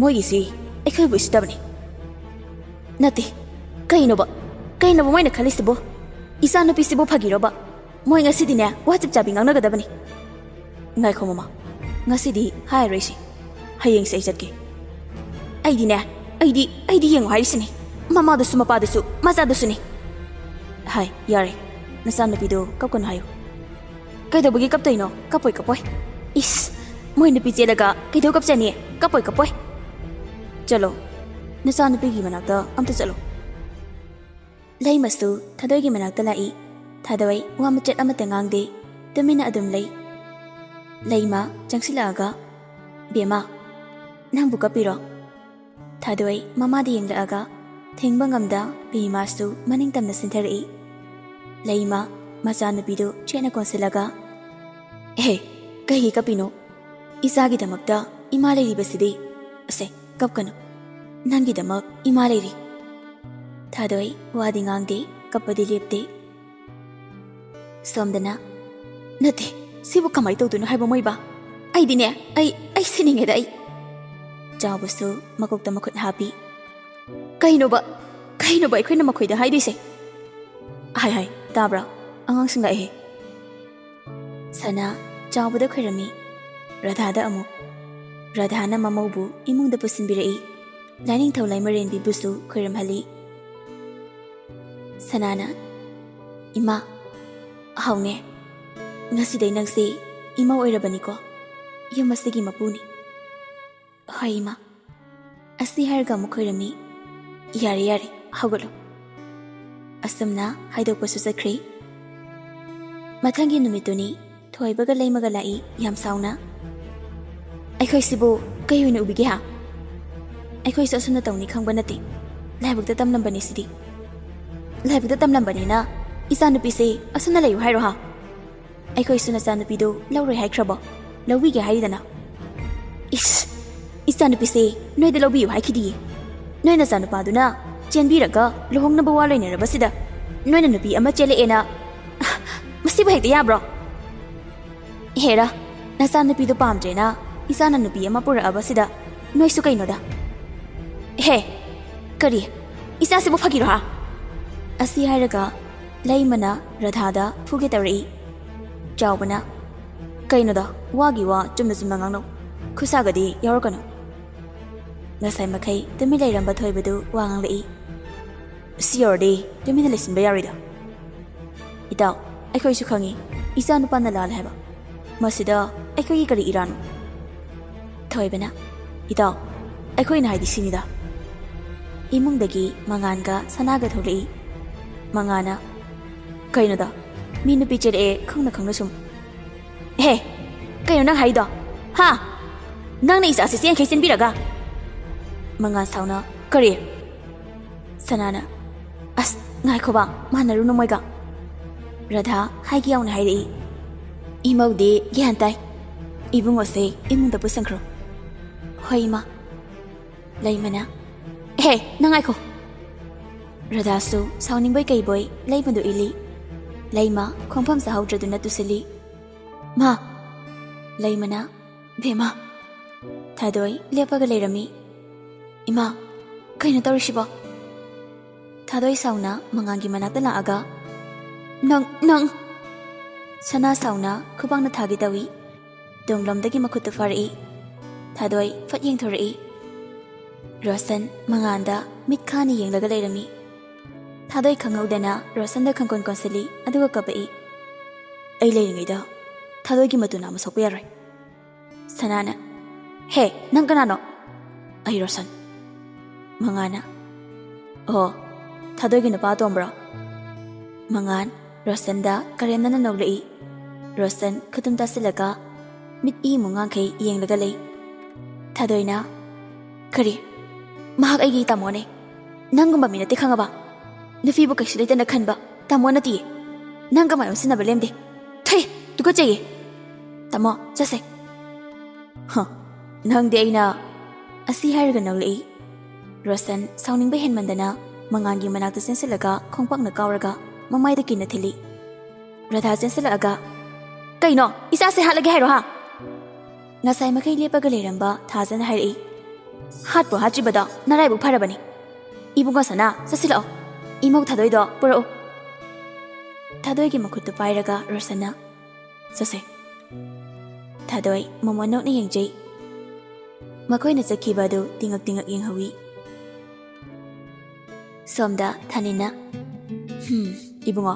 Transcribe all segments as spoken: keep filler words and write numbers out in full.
ꯃꯣꯏꯒꯤꯁꯤ ꯑꯩꯈꯣꯏꯕꯨ ꯎꯁꯤꯠꯇꯕꯅꯤ꯫ ꯅꯠꯇꯦ, ꯀꯩꯅꯣꯕ? ꯀꯩꯅꯣꯕ ꯃꯣꯏꯅ ꯈꯜꯂꯤꯁꯤꯕꯣ? ꯏꯆꯥꯅꯨꯄꯤꯁꯤꯕꯨ ꯐꯥꯒꯤꯔꯣꯕ? ꯃꯣꯏ ꯉꯁꯤꯗꯤꯅꯦ, ꯋꯥ ꯆꯞ ꯆꯥꯕꯤ ꯉꯥꯡꯅꯒꯗꯕꯅꯤ꯫ ꯉꯥꯏꯈꯣ ꯃꯃꯥ, ꯉꯁꯤꯗꯤ ꯍꯥꯏꯔꯔꯣꯏꯁꯤ꯫ ꯍꯌꯦꯡꯁꯦ ꯑꯩ ꯆꯠꯀꯦ꯫ ꯑꯩꯗꯤꯅꯦ, ꯑꯩꯗꯤ, ꯑꯩꯗꯤ ꯌꯦꯡꯉꯣ ꯍꯥꯏꯔꯤꯁꯤꯅꯤ꯫ ꯃꯃꯥꯗꯨꯁꯨ, ꯃꯄꯥꯗꯨꯁꯨ, ꯃꯆꯥꯗꯨꯁꯨꯅꯤ꯫ ꯍꯥꯏ, ꯌꯥꯔꯦ꯫ ꯅꯆꯥꯅꯨꯄꯤꯗꯣ ꯀꯞꯀꯅꯨ ꯍꯥꯏꯌꯨ꯫ ꯀꯩꯗꯧꯕꯒꯤ ꯀꯞꯇꯣꯏꯅꯣ? ꯀꯞꯄꯣꯏ, ꯀꯞꯄꯣꯏ꯫ ꯏꯁ, ꯃꯣꯏ ꯅꯨꯄꯤ ꯆꯦꯜꯂꯒ ꯀꯩꯗꯧ ꯀꯞꯆꯅꯤ? ꯀꯞꯄꯣꯏ, ꯀꯞꯄꯣꯏ꯫ ꯆꯠꯂꯣ, ꯅꯆꯥꯅꯨꯄꯤꯒꯤ ꯃꯅꯥꯛꯇ ꯑꯝꯇ ꯆꯠꯂꯣ꯫ ꯂꯩꯃꯁꯨ ꯊꯥꯗꯣꯏꯒꯤ ꯃꯅꯥꯛꯇ ꯂꯥꯛꯏ꯫ ꯊꯥꯗꯣꯏ ꯋꯥ ꯃꯆꯦꯠ ꯑꯃꯠꯇ ꯉꯥꯡꯗꯦ, ꯇꯨꯃꯤꯟꯅ ꯑꯗꯨꯝ ꯂꯩ꯫ ꯂꯩꯃ ꯆꯪꯁꯤꯜꯂꯛꯑꯒ, "ꯕꯦꯝꯃ, ꯅꯪꯕꯨ ꯀꯞꯄꯤꯔꯣ?" ꯊꯥꯗꯣꯏ ꯃꯃꯥꯗ ꯌꯦꯡꯂꯛꯑꯒ ꯊꯦꯡꯕ ꯉꯝꯗ ꯕꯦꯝꯃꯁꯨ ꯃꯅꯤꯡ ꯇꯝꯅ ꯆꯦꯟꯊꯔꯛꯏ꯫ ꯂꯩꯃ ꯃꯆꯥꯅꯨꯄꯤꯗꯨ ꯆꯦꯠꯅ ꯀꯣꯟꯁꯤꯜꯂꯒ, "ꯑꯦꯍꯦ, ꯀꯩꯒꯤ ꯀꯞꯄꯤꯅꯣ? ꯏꯆꯥꯒꯤꯗꯃꯛꯇ ꯏꯃꯥ ꯂꯩꯔꯤꯕꯁꯤꯗꯤ꯫ ꯑꯁꯦ, ꯀꯞꯀꯅꯨ꯫ ꯅꯪꯒꯤꯗꯃꯛ ꯏꯃꯥ ꯂꯩꯔꯤ꯫" ꯊꯥꯗꯣꯏ ꯋꯥꯗꯤ ꯉꯥꯡꯗꯦ, ꯀꯞꯄꯗꯤ ꯂꯦꯞꯇꯦ꯫ ꯁꯣꯝꯗꯅ, "ꯅꯠꯇꯦ, ꯁꯤꯕꯨ ꯀꯃꯥꯏ ꯇꯧꯗꯣꯏꯅꯣ ꯍꯥꯏꯕ ꯃꯣꯏꯕ? ꯑꯩꯗꯤꯅꯦ, ꯑꯩ, ꯑꯩ ꯁꯤꯅꯤꯡꯉꯦꯗ ꯑꯩ꯫" ꯆꯥꯎꯕꯁꯨ ꯃꯀꯣꯛꯇ ꯃꯈꯨꯠ ꯍꯥꯞꯄꯤ꯫ "ꯀꯩꯅꯣꯕ, ꯀꯩꯅꯣꯕ ꯑꯩꯈꯣꯏꯅ ꯃꯈꯣꯏꯗ ꯍꯥꯏꯗꯣꯏꯁꯦ?" "ꯍꯥꯏ, ꯍꯥꯏ, ꯇꯥꯕ꯭ꯔꯥ? ꯑꯉꯥꯡꯁꯤꯡ ꯂꯥꯛꯑꯦ꯫" ꯁꯅꯥ ꯆꯥꯎꯕꯗ ꯈꯣꯏꯔꯝꯃꯤ, ꯔꯥꯙꯥꯗ ꯑꯃꯨꯛ꯫ ꯔꯥꯙꯥꯅ ꯃꯃꯧꯕꯨ ꯏꯃꯨꯡꯗ ꯄꯨꯁꯤꯟꯕꯤꯔꯛꯏ꯫ ꯂꯥꯏꯅꯤꯡꯊꯧ ꯂꯩꯃꯔꯦꯟꯕꯤꯕꯨꯁꯨ ꯈꯣꯏꯔꯝꯍꯜꯂꯤ꯫ ꯁꯅꯥꯅ, "ꯏꯃꯥ, ꯍꯥꯎꯅꯦ, ꯉꯁꯤꯗꯩ ꯅꯪꯁꯦ ꯏꯃꯥ ꯑꯣꯏꯔꯕꯅꯤꯀꯣ, ꯌꯨꯝ ꯑꯁꯤꯒꯤ ꯃꯄꯨꯅꯤ꯫" "ꯍꯣꯏ ꯏꯃꯥ꯫" ꯑꯁꯤ ꯍꯥꯏꯔꯒ ꯑꯃꯨꯛ ꯈꯣꯏꯔꯝꯃꯤ꯫ "ꯌꯥꯔꯦ, ꯌꯥꯔꯦ, ꯍꯧꯒꯠꯂꯣ꯫" ꯑꯁꯨꯝꯅ ꯍꯥꯏꯗꯣꯛꯄꯁꯨ ꯆꯠꯈ꯭ꯔꯦ꯫ ꯃꯊꯪꯒꯤ ꯅꯨꯃꯤꯠꯇꯨꯅꯤ꯫ ꯊꯣꯏꯕꯒ ꯂꯩꯃꯒ ꯂꯥꯛꯏ ꯌꯥꯝ ꯁꯥꯎꯅ꯫ "ꯑꯩꯈꯣꯏꯁꯤꯕꯨ ꯀꯩ ꯑꯣꯏꯅ ꯎꯕꯤꯒꯦ ꯍꯥ? ꯑꯩꯈꯣꯏꯁꯨ ꯑꯁꯨꯝꯅ ꯇꯧꯅꯤ ꯈꯪꯕ ꯅꯠꯇꯦ꯫ ꯂꯥꯏꯕꯛꯇ ꯇꯝꯂꯝꯕꯅꯤ ꯁꯤꯗꯤ꯫ ꯂꯥꯏꯕꯛꯇ ꯇꯝꯂꯝꯕꯅꯤꯅ ꯏꯆꯥꯅꯨꯄꯤꯁꯦ ꯑꯁꯨꯝꯅ ꯂꯩꯌꯨ ꯍꯥꯏꯔꯣ ꯍꯥ? ꯑꯩꯈꯣꯏꯁꯨ ꯅꯆꯥꯅꯨꯄꯤꯗꯨ ꯂꯧꯔꯣꯏ ꯍꯥꯏꯈ꯭ꯔꯕꯣ? ꯂꯧꯕꯤꯒꯦ ꯍꯥꯏꯔꯤꯗꯅ?" "ꯏꯁ! ꯏꯆꯥꯅꯨꯄꯤꯁꯦ ꯅꯣꯏꯗ ꯂꯧꯕꯤꯌꯨ ꯍꯥꯏꯈꯤꯗꯤꯌꯦ꯫ ꯅꯣꯏ ꯅꯆꯥꯅꯨꯄꯥꯗꯨꯅ ꯆꯦꯟꯕꯤꯔꯒ ꯂꯨꯍꯣꯡꯅꯕ ꯋꯥ ꯂꯣꯏꯅꯔꯕꯁꯤꯗ ꯅꯣꯏꯅ ꯅꯨꯄꯤ ꯑꯃ ꯆꯦꯜꯂꯛꯑꯦꯅ ꯃꯁꯤꯕꯨ ꯍꯦꯛꯇ ꯌꯥꯕ꯭ꯔꯣ? ꯍꯦꯔꯥ, ꯅꯆꯥꯅꯨꯄꯤꯗꯣ ꯄꯥꯝꯗ꯭ꯔꯦꯅ ꯏꯆꯥꯅ ꯅꯨꯄꯤ ꯑꯃ ꯄꯨꯔꯛꯑꯕꯁꯤꯗ ꯅꯣꯏꯁꯨ ꯀꯩꯅꯣꯗ꯫ ꯍꯦ, ꯀꯔꯤ? ꯏꯆꯥꯁꯤꯕꯨ ꯐꯥꯒꯤꯔꯣ ꯍꯥ? ꯑꯁꯤ ꯍꯥꯏꯔꯒ ꯂꯩꯃꯅ ꯔꯥꯙꯥꯗ ꯐꯨꯒꯦ ꯇꯧꯔꯛꯏ꯫ ꯆꯥꯎꯕꯅ, "ꯀꯩꯅꯣꯗ, ꯋꯥꯒꯤ ꯋꯥ ꯆꯨꯝꯅ ꯆꯨꯝꯅ ꯉꯥꯡꯅꯧ꯫ ꯈꯨꯠꯁꯥꯒꯗꯤ ꯌꯥꯎꯔꯛꯀꯅꯨ꯫" ꯉꯁꯥꯏ ꯃꯈꯩ ꯇꯨꯃꯤꯟ ꯂꯩꯔꯝꯕ ꯊꯣꯏꯕꯗꯨ ꯋꯥ ꯉꯥꯡꯂꯛꯏ꯫ "ꯁꯤ ꯌꯧꯔꯗꯤ ꯇꯨꯃꯤꯟꯅ ꯂꯩꯁꯤꯟꯕ ꯌꯥꯔꯣꯏꯗ꯫ ꯏꯇꯥꯎ, ꯑꯩꯈꯣꯏꯁꯨ ꯈꯪꯉꯤ ꯏꯆꯥ ꯅꯨꯄꯥꯅ ꯂꯥꯜꯂꯦ ꯍꯥꯏꯕ꯫ ꯃꯁꯤꯗ ꯑꯩꯈꯣꯏꯒꯤ ꯀꯔꯤ ꯏꯔꯥꯟꯅꯣ?" ꯊꯣꯏꯕꯅ, "ꯏꯇꯥꯎ, ꯑꯩꯈꯣꯏꯅ ꯍꯥꯏꯗꯤ ꯁꯤꯅꯤꯗ꯫" ꯏꯃꯨꯡꯗꯒꯤ ꯃꯉꯥꯟꯒ ꯁꯅꯥꯒ ꯊꯣꯛꯂꯛꯏ꯫ ꯃꯉꯥꯅ, "ꯀꯩꯅꯣꯗ, ꯃꯤ ꯅꯨꯄꯤ ꯆꯦꯜꯂꯛꯑꯦ ꯈꯪꯅ ꯈꯪꯅ ꯁꯨꯝ꯫" "ꯍꯦ, ꯀꯩꯅꯣ ꯅꯪ ꯍꯥꯏꯗꯣ? ꯍꯥ? ꯅꯪꯅ ꯏꯆꯥꯁꯦ ꯆꯦꯟꯈꯩ ꯆꯦꯟꯕꯤꯔꯒ?" ꯃꯉꯥꯟ ꯁꯥꯎꯅ, "ꯀꯔꯤ?" ꯁꯅꯥꯅ, "ꯑꯁ, ꯉꯥꯏꯈꯣꯕ, ꯃꯥꯟꯅꯔꯨꯅꯨ ꯃꯣꯏꯒ꯫" ꯔꯥꯙꯥ ꯍꯥꯏꯒꯦ ꯌꯥꯎꯅ ꯍꯥꯏꯔꯛꯏ꯫ "ꯏꯃꯧꯗꯤ ꯒ꯭ꯌꯥꯟ ꯇꯥꯏ꯫ ꯏꯕꯨꯡꯉꯣꯁꯦ ꯏꯃꯨꯡꯗ ꯄꯨꯁꯟꯈ꯭ꯔꯣ꯫" "ꯍꯣꯏ, ꯏꯃꯥ꯫" ꯂꯩꯃꯅ, "ꯑꯦꯍꯦ, ꯅꯪ ꯉꯥꯏꯈꯣ꯫" ꯔꯥꯙꯥꯁꯨ ꯁꯥꯎꯅꯤꯡꯕꯣꯏ ꯀꯩꯕꯣꯏ ꯂꯩꯃꯗꯨ ꯏꯜꯂꯤ꯫ ꯂꯩꯃ ꯈꯣꯡꯐꯝ ꯆꯥꯍꯧꯗ꯭ꯔꯗꯨꯅ ꯇꯨꯁꯤꯜꯂꯤ꯫ "ꯃꯥ!" ꯂꯩꯃꯅ, "ꯕꯦꯝꯃ!" ꯊꯥꯗꯣꯏ ꯂꯦꯞꯄꯒ ꯂꯩꯔꯝꯃꯤ꯫ "ꯏꯃꯥ, ꯀꯩꯅꯣ ꯇꯧꯔꯤꯁꯤꯕꯣ?" ꯊꯥꯗꯣꯏ ꯁꯥꯎꯅ ꯃꯉꯥꯜꯒꯤ ꯃꯅꯥꯛꯇ ꯂꯥꯛꯑꯒ, "ꯅꯪ, ꯅꯪ!" ꯁꯅꯥ ꯁꯥꯎꯅ ꯈꯨꯕꯥꯛꯅ ꯊꯥꯒꯦ ꯇꯧꯏ꯫ ꯇꯨꯡꯂꯣꯝꯗꯒꯤ ꯃꯈꯨꯠꯇꯨ ꯐꯥꯔꯛꯏ꯫ ꯊꯥꯗꯣꯏ ꯐꯠ ꯌꯦꯡꯊꯣꯔꯛꯏ꯫ ꯔꯣꯁꯟ ꯃꯉꯥꯜꯗ ꯃꯤꯠ ꯈꯥꯅ ꯌꯦꯡꯂꯒ ꯂꯩꯔꯝꯃꯤ꯫ ꯊꯥꯗꯣꯏ ꯈꯪꯍꯧꯗꯅ ꯔꯣꯁꯟꯗ ꯈꯪꯀꯣꯟ ꯀꯣꯟꯁꯤꯜꯂꯤ, ꯑꯗꯨꯒ ꯀꯞꯄꯛꯏ꯫ "ꯑꯩ ꯂꯩꯔꯤꯉꯩꯗ ꯊꯥꯗꯣꯏꯒꯤ ꯃꯇꯨ ꯅꯥꯝꯃ ꯁꯣꯛꯄ ꯌꯥꯔꯣꯏ꯫" ꯁꯅꯥꯅ, "ꯍꯦ, ꯅꯪ ꯀꯅꯥꯅꯣ?" "ꯑꯩ ꯔꯣꯁꯟ꯫" ꯃꯉꯥꯜꯅ, "ꯑꯣ, ꯊꯥꯗꯣꯏꯒꯤ ꯅꯨꯄꯥ ꯑꯇꯣꯝꯕ꯭ꯔꯣ?" ꯃꯉꯥꯜ ꯔꯣꯁꯟꯗ ꯀꯔꯦꯝꯅꯅ ꯅꯣꯛꯂꯛꯏ꯫ ꯔꯣꯁꯟ ꯈꯨꯇꯨꯝ ꯇꯥꯁꯤꯜꯂꯒ ꯃꯤꯠ ꯏꯃꯨ ꯉꯥꯡꯈꯩ ꯌꯦꯡꯂꯒ ꯂꯩ꯫ ꯊꯥꯗꯣꯏꯅ, "ꯀꯔꯤ? ꯃꯍꯥꯛ ꯑꯩꯒꯤ ꯇꯥꯃꯣꯅꯦ꯫ ꯅꯪꯒꯨꯝꯕ ꯃꯤ ꯅꯠꯇꯦ, ꯈꯪꯉꯕ? ꯅꯨꯄꯤꯕꯨ ꯀꯩꯁꯨ ꯂꯩꯇꯅ ꯈꯟꯕ ꯇꯥꯃꯣ ꯅꯠꯇꯤꯌꯦ꯫ ꯅꯪꯒ ꯃꯥꯏ ꯑꯣꯟꯁꯤꯟꯅꯕ ꯂꯦꯝꯗꯦ꯫ ꯊꯩ, ꯇꯨꯀꯠꯆꯩꯌꯦ꯫ ꯇꯥꯃꯣ, ꯆꯠꯁꯦ꯫" "ꯍ, ꯅꯪꯗꯤ ꯑꯩꯅ" ꯑꯁꯤ ꯍꯥꯏꯔꯒ ꯅꯣꯛꯂꯛꯏ꯫ ꯔꯣꯁꯟ ꯁꯥꯎꯅꯤꯡꯕ ꯍꯦꯟꯃꯟꯗꯅ ꯃꯉꯥꯜꯒꯤ ꯃꯅꯥꯛꯇ ꯆꯦꯟꯁꯤꯜꯂꯒ ꯈꯣꯡꯄꯥꯛꯅ ꯀꯥꯎꯔꯒ ꯃꯃꯥꯏꯗ ꯀꯤꯟꯅ ꯊꯤꯜꯂꯤ꯫ ꯔꯥꯙꯥ ꯆꯦꯟꯁꯤꯜꯂꯛꯑꯒ, "ꯀꯩꯅꯣ? ꯏꯆꯥꯁꯦ ꯍꯥꯠꯂꯒꯦ ꯍꯥꯏꯔꯣ, ꯍꯥ?" ꯉꯁꯥꯏ ꯃꯈꯩ ꯂꯦꯞꯄꯒ ꯂꯩꯔꯝꯕ ꯊꯥꯖꯅ ꯍꯥꯏꯔꯛꯏ꯫ ꯍꯥꯠꯄꯨ ꯍꯥꯠꯇ꯭ꯔꯤꯕꯗꯣ ꯅꯔꯥꯏꯕꯛ ꯐꯔꯕꯅꯤ꯫ ꯏꯕꯨꯡꯉꯣ ꯁꯅꯥ, ꯆꯠꯁꯤꯜꯂꯛꯑꯣ꯫ ꯏꯃꯧ ꯊꯥꯗꯣꯏꯗꯣ ꯄꯨꯔꯛꯎ꯫ ꯊꯥꯗꯣꯏꯒꯤ ꯃꯈꯨꯠꯇꯨ ꯄꯥꯏꯔꯒ ꯔꯣꯁꯟꯅ, "ꯆꯠꯁꯦ꯫" ꯊꯥꯗꯣꯏ ꯃꯃꯣꯟ ꯅꯣꯛꯅ ꯌꯦꯡꯖꯩ꯫ ꯃꯈꯣꯏꯅ ꯆꯠꯈꯤꯕ ꯑꯗꯨ ꯇꯤꯉꯛ ꯇꯤꯉꯛ ꯌꯦꯡꯍꯧꯏ꯫ ꯁꯣꯝꯗ ꯊꯥꯅꯤꯅ, "ꯍꯝ, ꯏꯕꯨꯡꯉꯣ,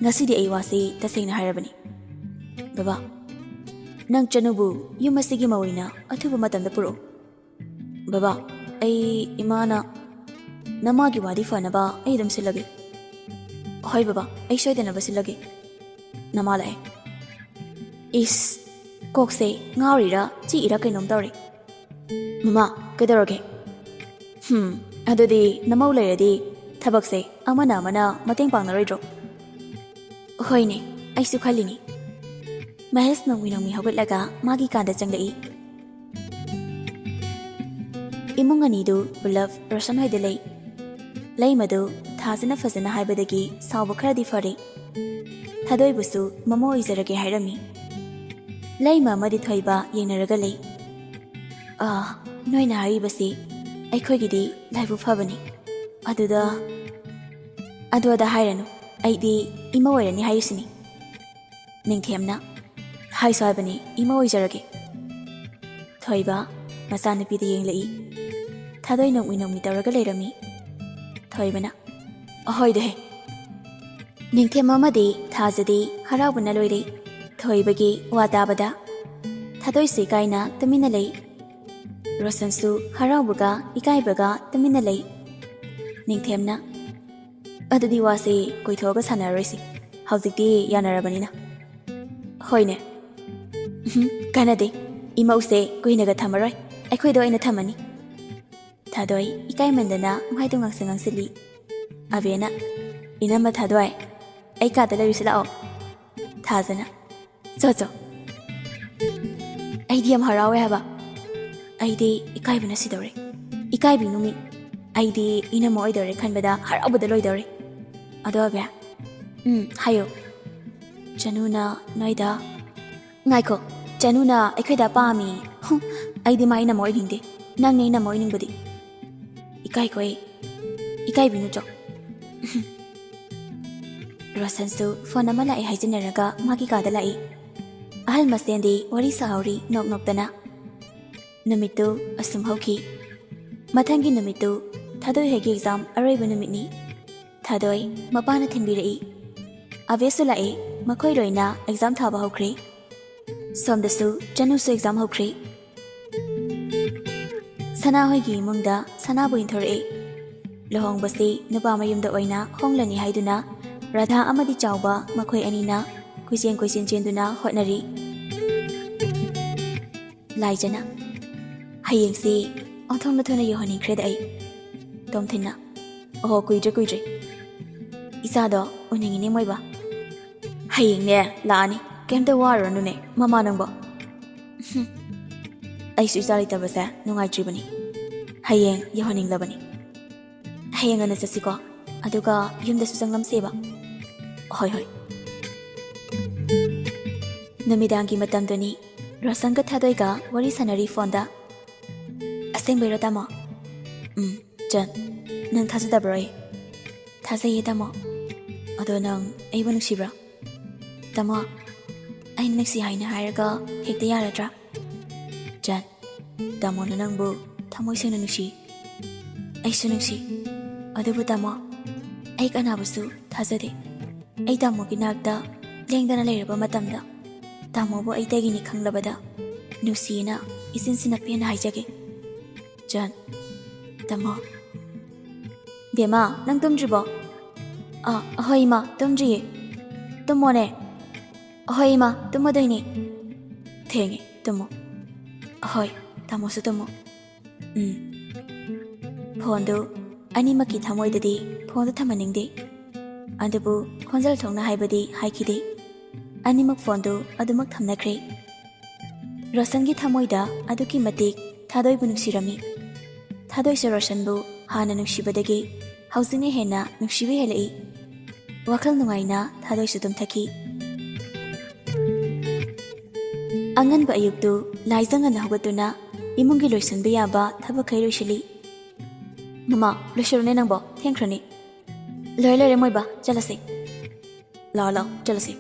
ꯉꯁꯤꯗꯤ ꯑꯩ ꯋꯥꯁꯤ ꯇꯁꯦꯡꯅ ꯍꯥꯏꯔꯕꯅꯤ꯫ ꯕꯕꯥ, ꯅꯪ ꯆꯅꯨꯕꯨ ꯌꯨꯝ ꯑꯁꯤꯒꯤ ꯃꯧ ꯑꯣꯏꯅ ꯑꯊꯨꯕ ꯃꯇꯝꯗ ꯄꯨꯔꯛꯎ꯫ ꯕꯕꯥ, ꯑꯩ ꯏꯃꯥꯅ ꯅꯃꯥꯒꯤ ꯋꯥꯗꯤ ꯐꯅꯕ ꯑꯩ ꯑꯗꯨꯝ ꯁꯤꯜꯂꯒꯦ꯫" "ꯍꯣꯏ ꯕꯕꯥ, ꯑꯩ ꯁꯣꯏꯗꯅꯕ ꯁꯤꯜꯂꯒꯦ꯫" ꯅꯃꯥ ꯂꯥꯛꯑꯦ꯫ ꯏꯁ, ꯀꯣꯛꯁꯦ ꯉꯥꯎꯔꯤꯔꯥ ꯆꯤꯛꯏꯔꯥ ꯀꯩꯅꯣꯝ ꯇꯧꯔꯦ꯫ "ꯃꯃꯥ, ꯀꯩꯗꯧꯔꯒꯦ?" "ꯍꯝ, ꯑꯗꯨꯗꯤ ꯅꯃꯧ ꯂꯩꯔꯗꯤ ꯊꯕꯛꯁꯦ ꯑꯃꯅ ꯑꯃꯅ ꯃꯇꯦꯡ ꯄꯥꯡꯅꯔꯣꯏꯗ꯭ꯔꯣ?" "ꯍꯣꯏꯅꯦ, ꯑꯩꯁꯨ ꯈꯜꯂꯤꯅꯤ꯫" ꯃꯍꯦꯁ ꯅꯣꯡꯃꯤ ꯅꯣꯡꯃꯤ ꯍꯧꯒꯠꯂꯒ ꯃꯥꯒꯤ ꯀꯥꯗ ꯆꯪꯂꯛꯏ꯫ ꯏꯃꯨꯡ ꯑꯅꯤꯗꯨ ꯄꯨꯂꯞ ꯔꯣꯁꯟ ꯍꯣꯏꯗ ꯂꯩ꯫ ꯂꯩꯃꯗꯨ ꯊꯥꯖꯅ ꯐꯖꯅ ꯍꯥꯏꯕꯗꯒꯤ ꯁꯥꯎꯕ ꯈꯔꯗꯤ ꯐꯔꯦ꯫ ꯊꯥꯗꯣꯏꯕꯨꯁꯨ ꯃꯃꯧ ꯑꯣꯏꯖꯔꯒꯦ ꯍꯥꯏꯔꯝꯃꯤ꯫ ꯂꯩꯃ ꯑꯃꯗꯤ ꯊꯣꯏꯕ ꯌꯦꯡꯅꯔꯒ ꯂꯩ꯫ "ꯑꯥ, ꯅꯣꯏꯅ ꯍꯥꯏꯔꯤꯕꯁꯤ ꯑꯩꯈꯣꯏꯒꯤꯗꯤ ꯂꯥꯏꯕꯛ ꯐꯕꯅꯤ꯫ ꯑꯗꯨꯗ, ꯑꯗꯨ ꯑꯗꯥ ꯍꯥꯏꯔꯅꯨ, ꯑꯩꯗꯤ ꯏꯃꯧ ꯑꯣꯏꯔꯅꯤ ꯍꯥꯏꯔꯤꯁꯤꯅꯤ꯫" ꯅꯤꯡꯊꯦꯝꯅ, "ꯍꯥꯏꯁꯨ ꯍꯥꯏꯕꯅꯤ, ꯏꯃꯧ ꯑꯣꯏꯖꯔꯒꯦ꯫" ꯊꯣꯏꯕ ꯃꯆꯥꯅꯨꯄꯤꯗ ꯌꯦꯡꯂꯛꯏ꯫ ꯊꯥꯗꯣꯏ ꯅꯣꯡꯃꯤ ꯅꯣꯡꯃꯤ ꯇꯧꯔꯒ ꯂꯩꯔꯝꯃꯤ꯫ ꯊꯣꯏꯕꯅ, "ꯑꯍꯣꯏꯗꯍꯦ꯫" ꯅꯤꯡꯊꯦꯝ ꯑꯃꯗꯤ ꯊꯥꯖꯗꯤ ꯍꯔꯥꯎꯕꯅ ꯂꯣꯏꯔꯦ꯫ ꯊꯣꯏꯕꯒꯤ ꯋꯥ ꯇꯥꯕꯗ ꯊꯥꯗꯣꯏꯁꯨ ꯏꯀꯥꯏꯅ ꯇꯨꯃꯤꯟꯅ ꯂꯩ꯫ ꯔꯣꯁꯟꯁꯨ ꯍꯔꯥꯎꯕꯒ ꯏꯀꯥꯏꯕꯒ ꯇꯨꯃꯤꯟꯅ ꯂꯩ꯫ ꯅꯤꯡꯊꯦꯝꯅ, "ꯑꯗꯨꯗꯤ ꯋꯥꯁꯤ ꯀꯣꯏꯊꯣꯛꯑꯒ ꯁꯥꯟꯅꯔꯔꯣꯏꯁꯤ, ꯍꯧꯖꯤꯛꯇꯤ ꯌꯥꯅꯔꯕꯅꯤꯅ꯫" "ꯍꯣꯏꯅꯦ꯫" "ꯎꯝ, ꯀꯥꯟꯅꯗꯦ, ꯏꯃꯧꯁꯦ ꯀꯨꯏꯅꯒ ꯊꯝꯃꯔꯣꯏ, ꯑꯩꯈꯣꯏꯗ ꯑꯣꯏꯅ ꯊꯝꯃꯅꯤ꯫" ꯊꯥꯗꯣꯏ ꯏꯀꯥꯏꯃꯟꯗꯅ ꯃꯥꯏꯗꯣ ꯉꯥꯡꯁꯪ ꯉꯥꯡꯁꯤꯜꯂꯤ꯫ ꯑꯕꯦꯅ, "ꯏꯅꯝꯃ ꯊꯥꯗꯣꯏ, ꯑꯩ ꯀꯥꯗ ꯂꯩꯔꯨꯁꯤ ꯂꯥꯛꯑꯣ꯫" ꯊꯥꯖꯅ, "ꯆꯣ ꯆꯣ꯫" "ꯑꯩꯗꯤ ꯌꯥꯝ ꯍꯔꯥꯎꯋꯦ ꯍꯥꯏꯕ꯫ ꯑꯩꯗꯤ ꯏꯀꯥꯏꯕꯅ ꯁꯤꯗꯧꯔꯦ꯫ ꯏꯀꯥꯏꯕꯤꯅꯨ ꯃꯤ꯫ ꯑꯩꯗꯤ ꯏꯅꯝꯃ ꯑꯣꯏꯗꯧꯔꯦ ꯈꯟꯕꯗ ꯍꯔꯥꯎꯕꯗ ꯂꯣꯏꯗꯧꯔꯦ꯫ ꯑꯗꯣ ꯑꯕꯦ꯫" "ꯎꯝ, ꯍꯥꯏꯌꯣ꯫" "ꯆꯅꯨꯅ ꯅꯣꯏꯗ꯫" "ꯉꯥꯏꯈꯣ, ꯆꯅꯨꯅ ꯑꯩꯈꯣꯏꯗ ꯄꯥꯝꯃꯤ꯫" "ꯍꯨꯝ, ꯑꯩꯗꯤ ꯃꯥ ꯏꯅꯝꯃ ꯑꯣꯏꯅꯤꯡꯗꯦ꯫ ꯅꯪꯅꯦ ꯑꯩꯅ ꯃꯣꯏꯅꯤꯡꯕꯗꯤ꯫ ꯏꯀꯥꯏꯈꯣ ꯑꯩ꯫ ꯏꯀꯥꯏꯕꯤꯅꯨ ꯆꯣ꯫ ꯔꯣꯁꯟꯁꯨ ꯐꯣꯟ ꯑꯃ ꯂꯥꯛꯑꯦ ꯍꯥꯏꯖꯤꯟꯅꯔꯒ ꯃꯥꯒꯤ ꯀꯥꯗ ꯂꯥꯛꯏ꯫ ꯑꯍꯜ ꯃꯁꯦꯟꯗꯤ ꯋꯥꯔꯤ ꯁꯥꯍꯧꯔꯤ ꯅꯣꯛ ꯅꯣꯛꯇꯅ꯫ ꯅꯨꯃꯤꯠꯇꯨ ꯑꯁꯨꯝ ꯍꯧꯈꯤ꯫ ꯃꯊꯪꯒꯤ ꯅꯨꯃꯤꯠꯇꯨ ꯊꯥꯗꯣꯏ ꯍꯣꯏꯒꯤ ꯑꯦꯛꯖꯥꯝ ꯑꯔꯣꯏꯕ ꯅꯨꯃꯤꯠꯅꯤ꯫ ꯊꯥꯗꯣꯏ ꯃꯄꯥꯅ ꯊꯤꯟꯕꯤꯔꯛꯏ꯫ ꯑꯕꯦꯁꯁꯨ ꯂꯥꯛꯏ꯫ ꯃꯈꯣꯏ ꯂꯣꯏꯅ ꯑꯦꯛꯖꯥꯝ ꯊꯥꯕ ꯍꯧꯈ꯭ꯔꯦ꯫ ꯁꯣꯝꯗꯁꯨ ꯆꯅꯨꯁꯨ ꯑꯦꯛꯖꯥꯝ ꯍꯧꯈ꯭ꯔꯦ꯫ ꯁꯅꯥ ꯍꯣꯏꯒꯤ ꯏꯃꯨꯡꯗ ꯁꯅꯥꯕꯨ ꯏꯟꯊꯣꯔꯛꯏ꯫ ꯂꯨꯍꯣꯡꯕꯁꯤ ꯅꯨꯄꯥ ꯃꯌꯨꯝꯗ ꯑꯣꯏꯅ ꯍꯣꯡꯂꯅꯤ ꯍꯥꯏꯗꯨꯅ ꯔꯥꯙꯥ ꯑꯃꯗꯤ ꯆꯥꯎꯕ ꯃꯈꯣꯏ ꯑꯅꯤꯅ ꯀꯣꯏꯆꯦꯟ ꯀꯣꯏꯆꯦꯟ ꯆꯦꯟꯗꯨꯅ ꯍꯣꯠꯅꯔꯤ꯫ ꯂꯥꯏꯖꯅ, "ꯍꯌꯦꯡꯁꯤ ꯑꯣꯟꯊꯣꯛꯅ ꯊꯨꯅ ꯌꯧꯍꯟꯅꯤꯡꯈ꯭ꯔꯦꯗ ꯑꯩ꯫" ꯇꯣꯝꯊꯤꯟꯅ, "ꯑꯣꯍꯣ, ꯀꯨꯏꯗ꯭ꯔꯦ ꯀꯨꯏꯗ꯭ꯔꯦ꯫ ꯏꯆꯥꯗꯣ ꯎꯅꯤꯡꯉꯤꯅꯦ ꯃꯣꯏꯕ꯫" "ꯍꯌꯦꯡꯅꯦ ꯂꯥꯛꯑꯅꯤ, ꯀꯩꯝꯇ ꯋꯥꯔꯨꯔꯅꯨꯅꯦ ꯃꯃꯥ ꯅꯪꯕꯣ꯫" "ꯍꯨꯝ, ꯑꯩꯁꯨ ꯏꯆꯥ ꯂꯩꯇꯕꯁꯦ ꯅꯨꯡꯉꯥꯏꯇ꯭ꯔꯤꯕꯅꯤ꯫ ꯍꯌꯦꯡ ꯌꯧꯍꯟꯅꯤꯡꯂꯕꯅꯤ꯫ ꯍꯌꯦꯡ ꯉꯟꯅ ꯆꯠꯁꯤꯀꯣ, ꯑꯗꯨꯒ ꯌꯨꯝꯗꯁꯨ ꯆꯪꯂꯝꯁꯦꯕ꯫" "ꯍꯣꯏ ꯍꯣꯏ꯫" ꯅꯨꯃꯤꯗꯥꯡꯒꯤ ꯃꯇꯝꯗꯨꯅꯤ꯫ ꯔꯣꯁꯟꯒ ꯊꯥꯗꯣꯏꯒ ꯋꯥꯔꯤ ꯁꯥꯟꯅꯔꯤ ꯐꯣꯟꯗ꯫ "ꯑꯁꯦꯡꯕꯩꯔꯣ ꯇꯥꯃꯣ?" "ꯎꯝ, ꯆꯟ, ꯅꯪ ꯊꯥꯖꯗꯕ꯭ꯔꯣ ꯑꯩ?" "ꯊꯥꯖꯩꯌꯦ ꯇꯥꯃꯣ꯫ ꯑꯗꯣ ꯅꯪ ꯑꯩꯕꯨ ꯅꯨꯡꯁꯤꯕ꯭ꯔꯥ?" "ꯇꯥꯃꯣ, ꯑꯩꯅ ꯅꯨꯡꯁꯤ ꯍꯥꯏꯅ ꯍꯥꯏꯔꯒ ꯍꯦꯛꯇ ꯌꯥꯔꯗ꯭ꯔꯥ?" "ꯆꯟ, ꯇꯥꯃꯣꯅ ꯅꯪꯕꯨ ꯊꯃꯣꯏ ꯁꯦꯡꯅ ꯅꯨꯡꯁꯤ꯫ ꯑꯩꯁꯨ ꯅꯨꯡꯁꯤ꯫ ꯑꯗꯨꯕꯨ ꯇꯥꯃꯣ, ꯑꯩ ꯀꯅꯥꯕꯨꯁꯨ ꯊꯥꯖꯗꯦ꯫ ꯑꯩ ꯇꯥꯃꯣꯒꯤ ꯅꯥꯛꯇ ꯂꯦꯡꯗꯅ ꯂꯩꯔꯕ ꯃꯇꯝꯗ ꯇꯥꯃꯣꯕꯨ ꯑꯩꯇꯒꯤꯅꯤ ꯈꯪꯂꯕꯗ ꯅꯨꯡꯁꯤꯅ ꯏꯆꯤꯟ ꯆꯤꯟꯅ ꯄꯦꯟꯅ ꯍꯥꯏꯖꯒꯦ꯫" "ꯆꯟ, ꯇꯥꯃꯣ꯫" "ꯕꯦꯝꯃ, ꯅꯪ ꯇꯨꯝꯗ꯭ꯔꯤꯕꯣ?" "ꯑꯥ, ꯍꯣꯏ ꯏꯃꯥ, ꯇꯨꯝꯗ꯭ꯔꯤꯌꯦ꯫" "ꯇꯨꯝꯃꯣꯅꯦ꯫" "ꯍꯣꯏ ꯏꯃꯥ, ꯇꯨꯝꯃꯗꯣꯏꯅꯦ꯫" "ꯊꯦꯡꯉꯦ, ꯇꯨꯝꯃꯣ꯫" "ꯍꯣꯏ, ꯇꯥꯃꯣꯁꯨ ꯇꯨꯝꯃꯣ꯫" "ꯎꯝ꯫" ꯐꯣꯟꯗꯨ ꯑꯅꯤꯃꯛꯀꯤ ꯊꯃꯣꯏꯗꯗꯤ ꯐꯣꯟꯗꯨ ꯊꯝꯍꯟꯅꯤꯡꯗꯦ꯫ ꯑꯗꯨꯕꯨ ꯈꯣꯟꯖꯦꯜ ꯊꯣꯛꯅ ꯍꯥꯏꯕꯗꯤ ꯍꯥꯏꯈꯤꯗꯦ꯫ ꯑꯅꯤꯃꯛ ꯐꯣꯟꯗꯨ ꯑꯗꯨꯃꯛ ꯊꯝꯅꯈ꯭ꯔꯦ꯫ ꯔꯣꯁꯟꯒꯤ ꯊꯃꯣꯏꯗ ꯑꯗꯨꯛꯀꯤ ꯃꯇꯤꯛ ꯊꯥꯗꯣꯏꯕꯨ ꯅꯨꯡꯁꯤꯔꯝꯃꯤ꯫ ꯊꯥꯗꯣꯏꯁꯨ ꯔꯣꯁꯟꯕꯨ ꯍꯥꯟꯅ ꯅꯨꯡꯁꯤꯕꯗꯒꯤ ꯍꯧꯖꯤꯛꯅ ꯍꯦꯟꯅ ꯅꯨꯡꯁꯤꯕ ꯍꯦꯜꯂꯛꯏ꯫ ꯋꯥꯈꯜ ꯅꯨꯡꯉꯥꯏꯅ ꯊꯥꯗꯣꯏꯁꯨ ꯇꯨꯝꯊꯈꯤ꯫ ꯑꯉꯟꯕ ꯑꯌꯨꯛꯇꯨ ꯂꯥꯏꯖ ꯉꯟꯅ ꯍꯧꯒꯠꯇꯨꯅ ꯏꯃꯨꯡꯒꯤ ꯂꯣꯏꯁꯤꯟꯕ ꯌꯥꯕ ꯊꯕꯛꯈꯩ ꯂꯣꯏꯁꯤꯜꯂꯤ꯫ "ꯃꯃꯥ, ꯂꯣꯏꯁꯤꯜꯂꯨꯅꯦ ꯅꯪꯕꯣ, ꯊꯦꯡꯈ꯭ꯔꯅꯤ꯫" "ꯂꯣꯏꯔꯦ, ꯂꯣꯏꯔꯦ ꯃꯣꯏꯕꯥ, ꯆꯠꯂꯁꯤ꯫ ꯂꯥꯛꯑꯣ, ꯂꯥꯛꯑꯣ, ꯆꯠꯂꯁꯤ꯫"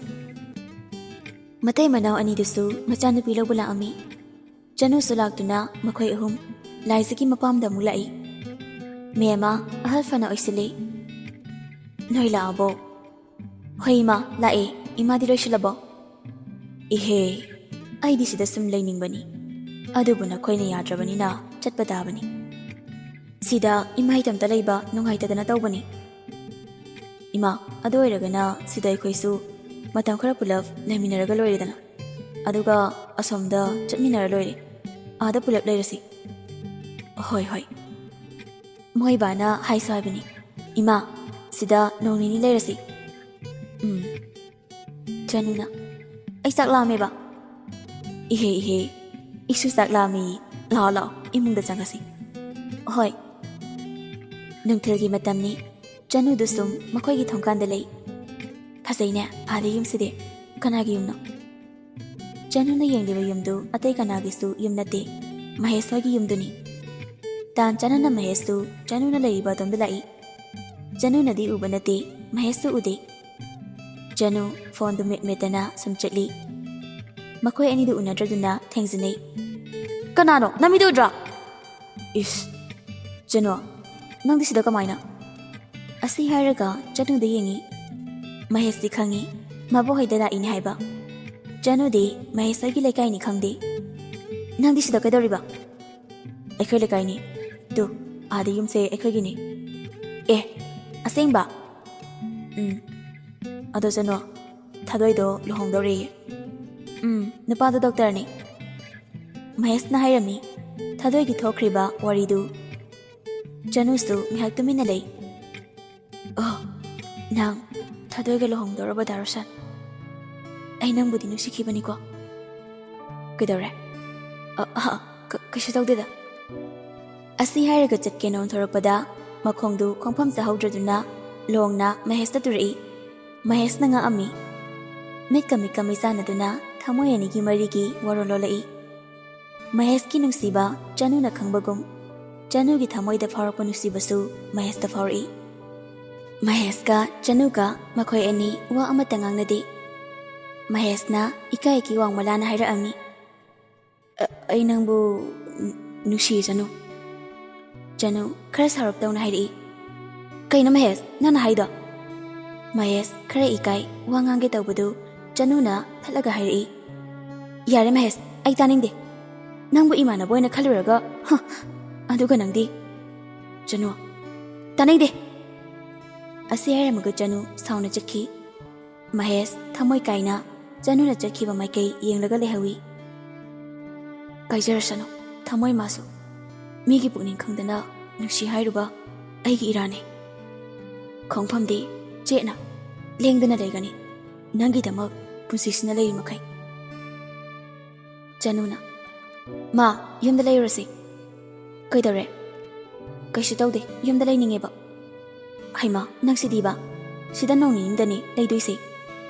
ꯃꯇꯩ ꯃꯅꯥꯎ ꯑꯅꯤꯗꯨꯁꯨ ꯃꯆꯥꯅꯨꯄꯤ ꯂꯧꯕ ꯂꯥꯛꯑꯝꯃꯤ꯫ ꯆꯅꯨꯁꯨ ꯂꯥꯛꯇꯨꯅ ꯃꯈꯣꯏ ꯑꯍꯨꯝ ꯂꯥꯏꯖꯒꯤ ꯃꯄꯥꯝꯗ ꯑꯃꯨꯛ ꯂꯥꯛꯏ꯫ "ꯃꯦꯝꯃ, ꯑꯍꯜ ꯐꯅ ꯑꯣꯏꯁꯤꯜꯂꯤ꯫" "ꯅꯣꯏ ꯂꯥꯛꯑꯕꯣ?" "ꯍꯣꯏ ꯏꯃꯥ, ꯂꯥꯛꯑꯦ꯫ ꯏꯃꯥꯗꯤ ꯂꯣꯏꯁꯤꯜꯂꯕꯣ?" "ꯏꯍꯦ, ꯑꯩꯗꯤ ꯁꯤꯗ ꯁꯨꯝ ꯂꯩꯅꯤꯡꯕꯅꯤ, ꯑꯗꯨꯕꯨ ꯅꯈꯣꯏꯅ ꯌꯥꯗ꯭ꯔꯕꯅꯤꯅ ꯆꯠꯄ ꯇꯥꯕꯅꯤ꯫ ꯁꯤꯗ ꯏꯃꯥ ꯏꯇꯣꯝꯇ ꯂꯩꯕ ꯅꯨꯡꯉꯥꯏꯇꯗꯅ ꯇꯧꯕꯅꯤ꯫" "ꯏꯃꯥ, ꯑꯗꯨ ꯑꯣꯏꯔꯒꯅ ꯁꯤꯗ ꯑꯩꯈꯣꯏꯁꯨ ꯃꯇꯝ ꯈꯔ ꯄꯨꯂꯞ ꯂꯩꯃꯤꯟꯅꯔꯒ ꯂꯣꯏꯔꯦꯗꯅ꯫ ꯑꯗꯨꯒ ꯑꯁꯣꯝꯗ ꯆꯠꯃꯤꯟꯅꯔ ꯂꯣꯏꯔꯦ꯫ ꯑꯥꯗ ꯄꯨꯂꯞ ꯂꯩꯔꯁꯤ꯫" "ꯍꯣꯏ, ꯍꯣꯏ꯫" ꯃꯣꯏ ꯕꯥꯅ ꯍꯥꯏꯁꯨ ꯍꯥꯏꯕꯅꯤ, "ꯏꯃꯥ, ꯁꯤꯗ ꯅꯣꯡ ꯅꯤꯅꯤ ꯂꯩꯔꯁꯤ꯫" "ꯎꯝ꯫" ꯆꯅꯨꯅ, "ꯑꯩ ꯆꯥꯛ ꯂꯥꯝꯃꯦꯕ꯫" "ꯏꯍꯦ, ꯏꯍꯦ, ꯑꯩꯁꯨ ꯆꯥꯛ ꯂꯥꯝꯃꯤ꯫ ꯂꯥꯛꯑꯣ, ꯂꯥꯛꯑꯣ, ꯏꯃꯨꯡꯗ ꯆꯪꯉꯁꯤ꯫" "ꯍꯣꯏ꯫" ꯅꯨꯡꯊꯤꯜꯒꯤ ꯃꯇꯝꯅꯤ꯫ ꯆꯅꯨꯗꯨ ꯁꯨꯝ ꯃꯈꯣꯏꯒꯤ ꯊꯣꯡꯀꯥꯟꯗ ꯂꯩ꯫ "ꯐꯖꯩꯅꯦ ꯑꯥꯗ ꯌꯨꯝꯁꯤꯗꯤ꯫ ꯀꯅꯥꯒꯤ ꯌꯨꯝꯅꯣ?" ꯆꯅꯨꯅ ꯌꯦꯡꯂꯤꯕ ꯌꯨꯝꯗꯨ ꯑꯇꯩ ꯀꯅꯥꯒꯤꯁꯨ ꯌꯨꯝ ꯅꯠꯇꯦ, ꯃꯍꯦꯁ ꯍꯣꯏꯒꯤ ꯌꯨꯝꯗꯨꯅꯤ꯫ ꯇꯥꯟ ꯆꯥꯅꯅ ꯃꯍꯦꯁꯇꯨ ꯆꯅꯨꯅ ꯂꯩꯔꯤꯕ ꯑꯗꯣꯝꯗ ꯂꯥꯛꯏ꯫ ꯆꯅꯨꯅꯗꯤ ꯎꯕ ꯅꯠꯇꯦ, ꯃꯍꯦꯁꯇꯨ ꯎꯗꯦ꯫ ꯆꯅꯨ ꯐꯣꯟꯗꯨ ꯃꯦꯠ ꯃꯦꯠꯇꯅ ꯁꯨꯝ ꯆꯠꯂꯤ꯫ ꯃꯈꯣꯏ ꯑꯅꯤꯗꯨ ꯎꯅꯗ꯭ꯔꯗꯨꯅ ꯊꯦꯡꯖꯤꯟꯅꯩ꯫ "ꯀꯅꯥꯅꯣ? ꯅꯃꯤꯠꯇꯨ ꯎꯗ꯭ꯔꯣ?" "ꯏꯁ, ꯆꯅꯨ, ꯅꯪꯗꯤ ꯁꯤꯗ ꯀꯃꯥꯏꯅ?" ꯑꯁꯤ ꯍꯥꯏꯔꯒ ꯆꯅꯨꯗ ꯌꯦꯡꯉꯤ꯫ ꯃꯍꯦꯁꯇꯤ ꯈꯪꯉꯤ, ꯃꯕꯣꯛ ꯍꯣꯏꯗ ꯂꯥꯛꯏꯅꯤ ꯍꯥꯏꯕ꯫ ꯆꯅꯨꯗꯤ ꯃꯍꯦꯁ ꯍꯣꯏꯒꯤ ꯂꯩꯀꯥꯏꯅꯤ ꯈꯪꯗꯦ꯫ "ꯅꯪꯗꯤ ꯁꯤꯗ ꯀꯩꯗꯧꯔꯤꯕ?" "ꯑꯩꯈꯣꯏ ꯂꯩꯀꯥꯏꯅꯤ꯫ ꯇꯨ, ꯑꯥꯗ ꯌꯨꯝꯁꯦ ꯑꯩꯈꯣꯏꯒꯤꯅꯤ꯫" "ꯑꯦ, ꯑꯁꯦꯡꯕ?" "ꯎꯝ꯫ ꯑꯗꯣ ꯆꯅꯨ, ꯊꯥꯗꯣꯏꯗꯣ ꯂꯨꯍꯣꯡꯗꯧꯔꯦꯌꯦ꯫" "ꯎꯝ, ꯅꯨꯄꯥꯗꯣ ꯗꯣꯛꯇꯔꯅꯤ꯫" ꯃꯍꯦꯁꯅ ꯍꯥꯏꯔꯝꯃꯤ ꯊꯥꯗꯣꯏꯒꯤ ꯊꯣꯛꯈ꯭ꯔꯤꯕ ꯋꯥꯔꯤꯗꯨ꯫ ꯆꯅꯨꯁꯨ ꯉꯥꯏꯍꯥꯛ ꯇꯨꯃꯤꯟꯅ ꯂꯩ꯫ "ꯑꯣ, ꯅꯪ ꯊꯥꯗꯣꯏꯒ ꯂꯨꯍꯣꯡꯗꯧꯔꯕ, ꯗꯥ ꯔꯣꯁꯟ? ꯑꯩ ꯅꯪꯕꯨꯗꯤ ꯅꯨꯡꯁꯤꯈꯤꯕꯅꯤꯀꯣ꯫" "ꯀꯩꯗꯧꯔꯦ?" "ꯑ, ꯑ, ꯀ-, ꯀꯩꯁꯨ ꯇꯧꯗꯦꯗ꯫" ꯑꯁꯤ ꯍꯥꯏꯔꯒ ꯆꯠꯀꯦꯅ ꯑꯣꯟꯊꯣꯔꯛꯄꯗ ꯃꯈꯣꯡꯗꯨ ꯈꯣꯡꯐꯝ ꯆꯥꯍꯧꯗ꯭ꯔꯗꯨꯅ ꯂꯣꯡꯅ ꯃꯍꯦꯁꯇ ꯇꯨꯔꯛꯏ꯫ ꯃꯍꯦꯁꯅ ꯉꯛꯑꯝꯃꯤ꯫ ꯃꯤꯠꯀ ꯃꯤꯠꯀ ꯃꯩꯆꯥꯟꯅꯗꯨꯅ ꯊꯃꯣꯏ ꯑꯅꯤꯒꯤ ꯃꯔꯤꯒꯤ ꯋꯥꯔꯣꯜ ꯂꯣꯜꯂꯛꯏ꯫ ꯃꯍꯦꯁꯀꯤ ꯅꯨꯡꯁꯤꯕ ꯆꯅꯨꯅ ꯈꯪꯕꯒꯨꯝ, ꯆꯅꯨꯒꯤ ꯊꯃꯣꯏꯗ ꯐꯥꯎꯔꯛꯄ ꯅꯨꯡꯁꯤꯕꯁꯨ ꯃꯍꯦꯁꯇ ꯐꯥꯎꯔꯛꯏ꯫ ꯃꯍꯦꯁꯀ ꯆꯅꯨꯒ ꯃꯈꯣꯏ ꯑꯅꯤ ꯋꯥ ꯑꯃꯠꯇ ꯉꯥꯡꯅꯗꯦ꯫ ꯃꯍꯦꯁꯅ ꯏꯀꯥꯏ ꯏꯀꯤ ꯋꯥꯡꯃꯂꯥꯅ ꯍꯥꯏꯔꯛꯑꯝꯃꯤ, "ꯑ-, ꯑꯩ ꯅꯪꯕꯨ ꯅꯨꯡꯁꯤꯌꯦ, ꯆꯅꯨ꯫" ꯆꯅꯨ ꯈꯔ ꯁꯥꯎꯔꯞ ꯇꯧꯅ ꯍꯥꯏꯔꯛꯏ, "ꯀꯩꯅꯣ ꯃꯍꯦꯁ, ꯅꯪꯅ ꯍꯥꯏꯗꯣ?" ꯃꯍꯦꯁ ꯈꯔ ꯏꯀꯥꯏ ꯋꯥ ꯉꯥꯡꯒꯦ ꯇꯧꯕꯗꯨ ꯆꯅꯨꯅ ꯊꯠꯂꯒ ꯍꯥꯏꯔꯛꯏ, "ꯌꯥꯔꯦ ꯃꯍꯦꯁ, ꯑꯩ ꯇꯥꯅꯤꯡꯗꯦ꯫ ꯅꯪꯕꯨ ꯏꯃꯥꯟꯅꯕ ꯑꯣꯏꯅ ꯈꯜꯂꯨꯔꯒ, ꯍ, ꯑꯗꯨꯒ ꯅꯪꯗꯤ꯫ ꯆꯅꯨ, ꯇꯥꯅꯤꯡꯗꯦ꯫" ꯑꯁꯤ ꯍꯥꯏꯔꯝꯃꯒ ꯆꯅꯨ ꯁꯥꯎꯅ ꯆꯠꯈꯤ꯫ ꯃꯍꯦꯁ ꯊꯃꯣꯏ ꯀꯥꯏꯅ ꯆꯅꯨꯅ ꯆꯠꯈꯤꯕ ꯃꯥꯏꯀꯩ ꯌꯦꯡꯂꯒ ꯂꯩꯍꯧꯏ꯫ "ꯀꯥꯏꯖꯔꯁꯅꯨ, ꯊꯃꯣꯏ ꯃꯥꯁꯨ꯫ ꯃꯤꯒꯤ ꯄꯨꯛꯅꯤꯡ ꯈꯪꯗꯅ ꯅꯨꯡꯁꯤ ꯍꯥꯏꯔꯨꯕ ꯑꯩꯒꯤ ꯏꯔꯥꯟꯅꯤ꯫ ꯈꯣꯡꯐꯝꯗꯤ ꯆꯦꯠꯅ ꯂꯦꯡꯗꯅ ꯂꯩꯒꯅꯤ, ꯅꯪꯒꯤꯗꯃꯛ ꯄꯨꯟꯁꯤꯁꯤꯅ ꯂꯩꯔꯤ ꯃꯈꯩ꯫" ꯆꯅꯨꯅ, "ꯃꯥ, ꯌꯨꯝꯗ ꯂꯩꯔꯨꯔꯁꯤ꯫" "ꯀꯩꯗꯧꯔꯦ?" "ꯀꯩꯁꯨ ꯇꯧꯗꯦ, ꯌꯨꯝꯗ ꯂꯩꯅꯤꯡꯉꯦꯕ꯫" "ꯍꯩꯃꯥ, ꯅꯪꯁꯤꯗꯤꯕ, ꯁꯤꯗ ꯅꯣꯡ ꯅꯤꯅꯤꯗꯅꯤ ꯂꯩꯗꯣꯏꯁꯦ꯫"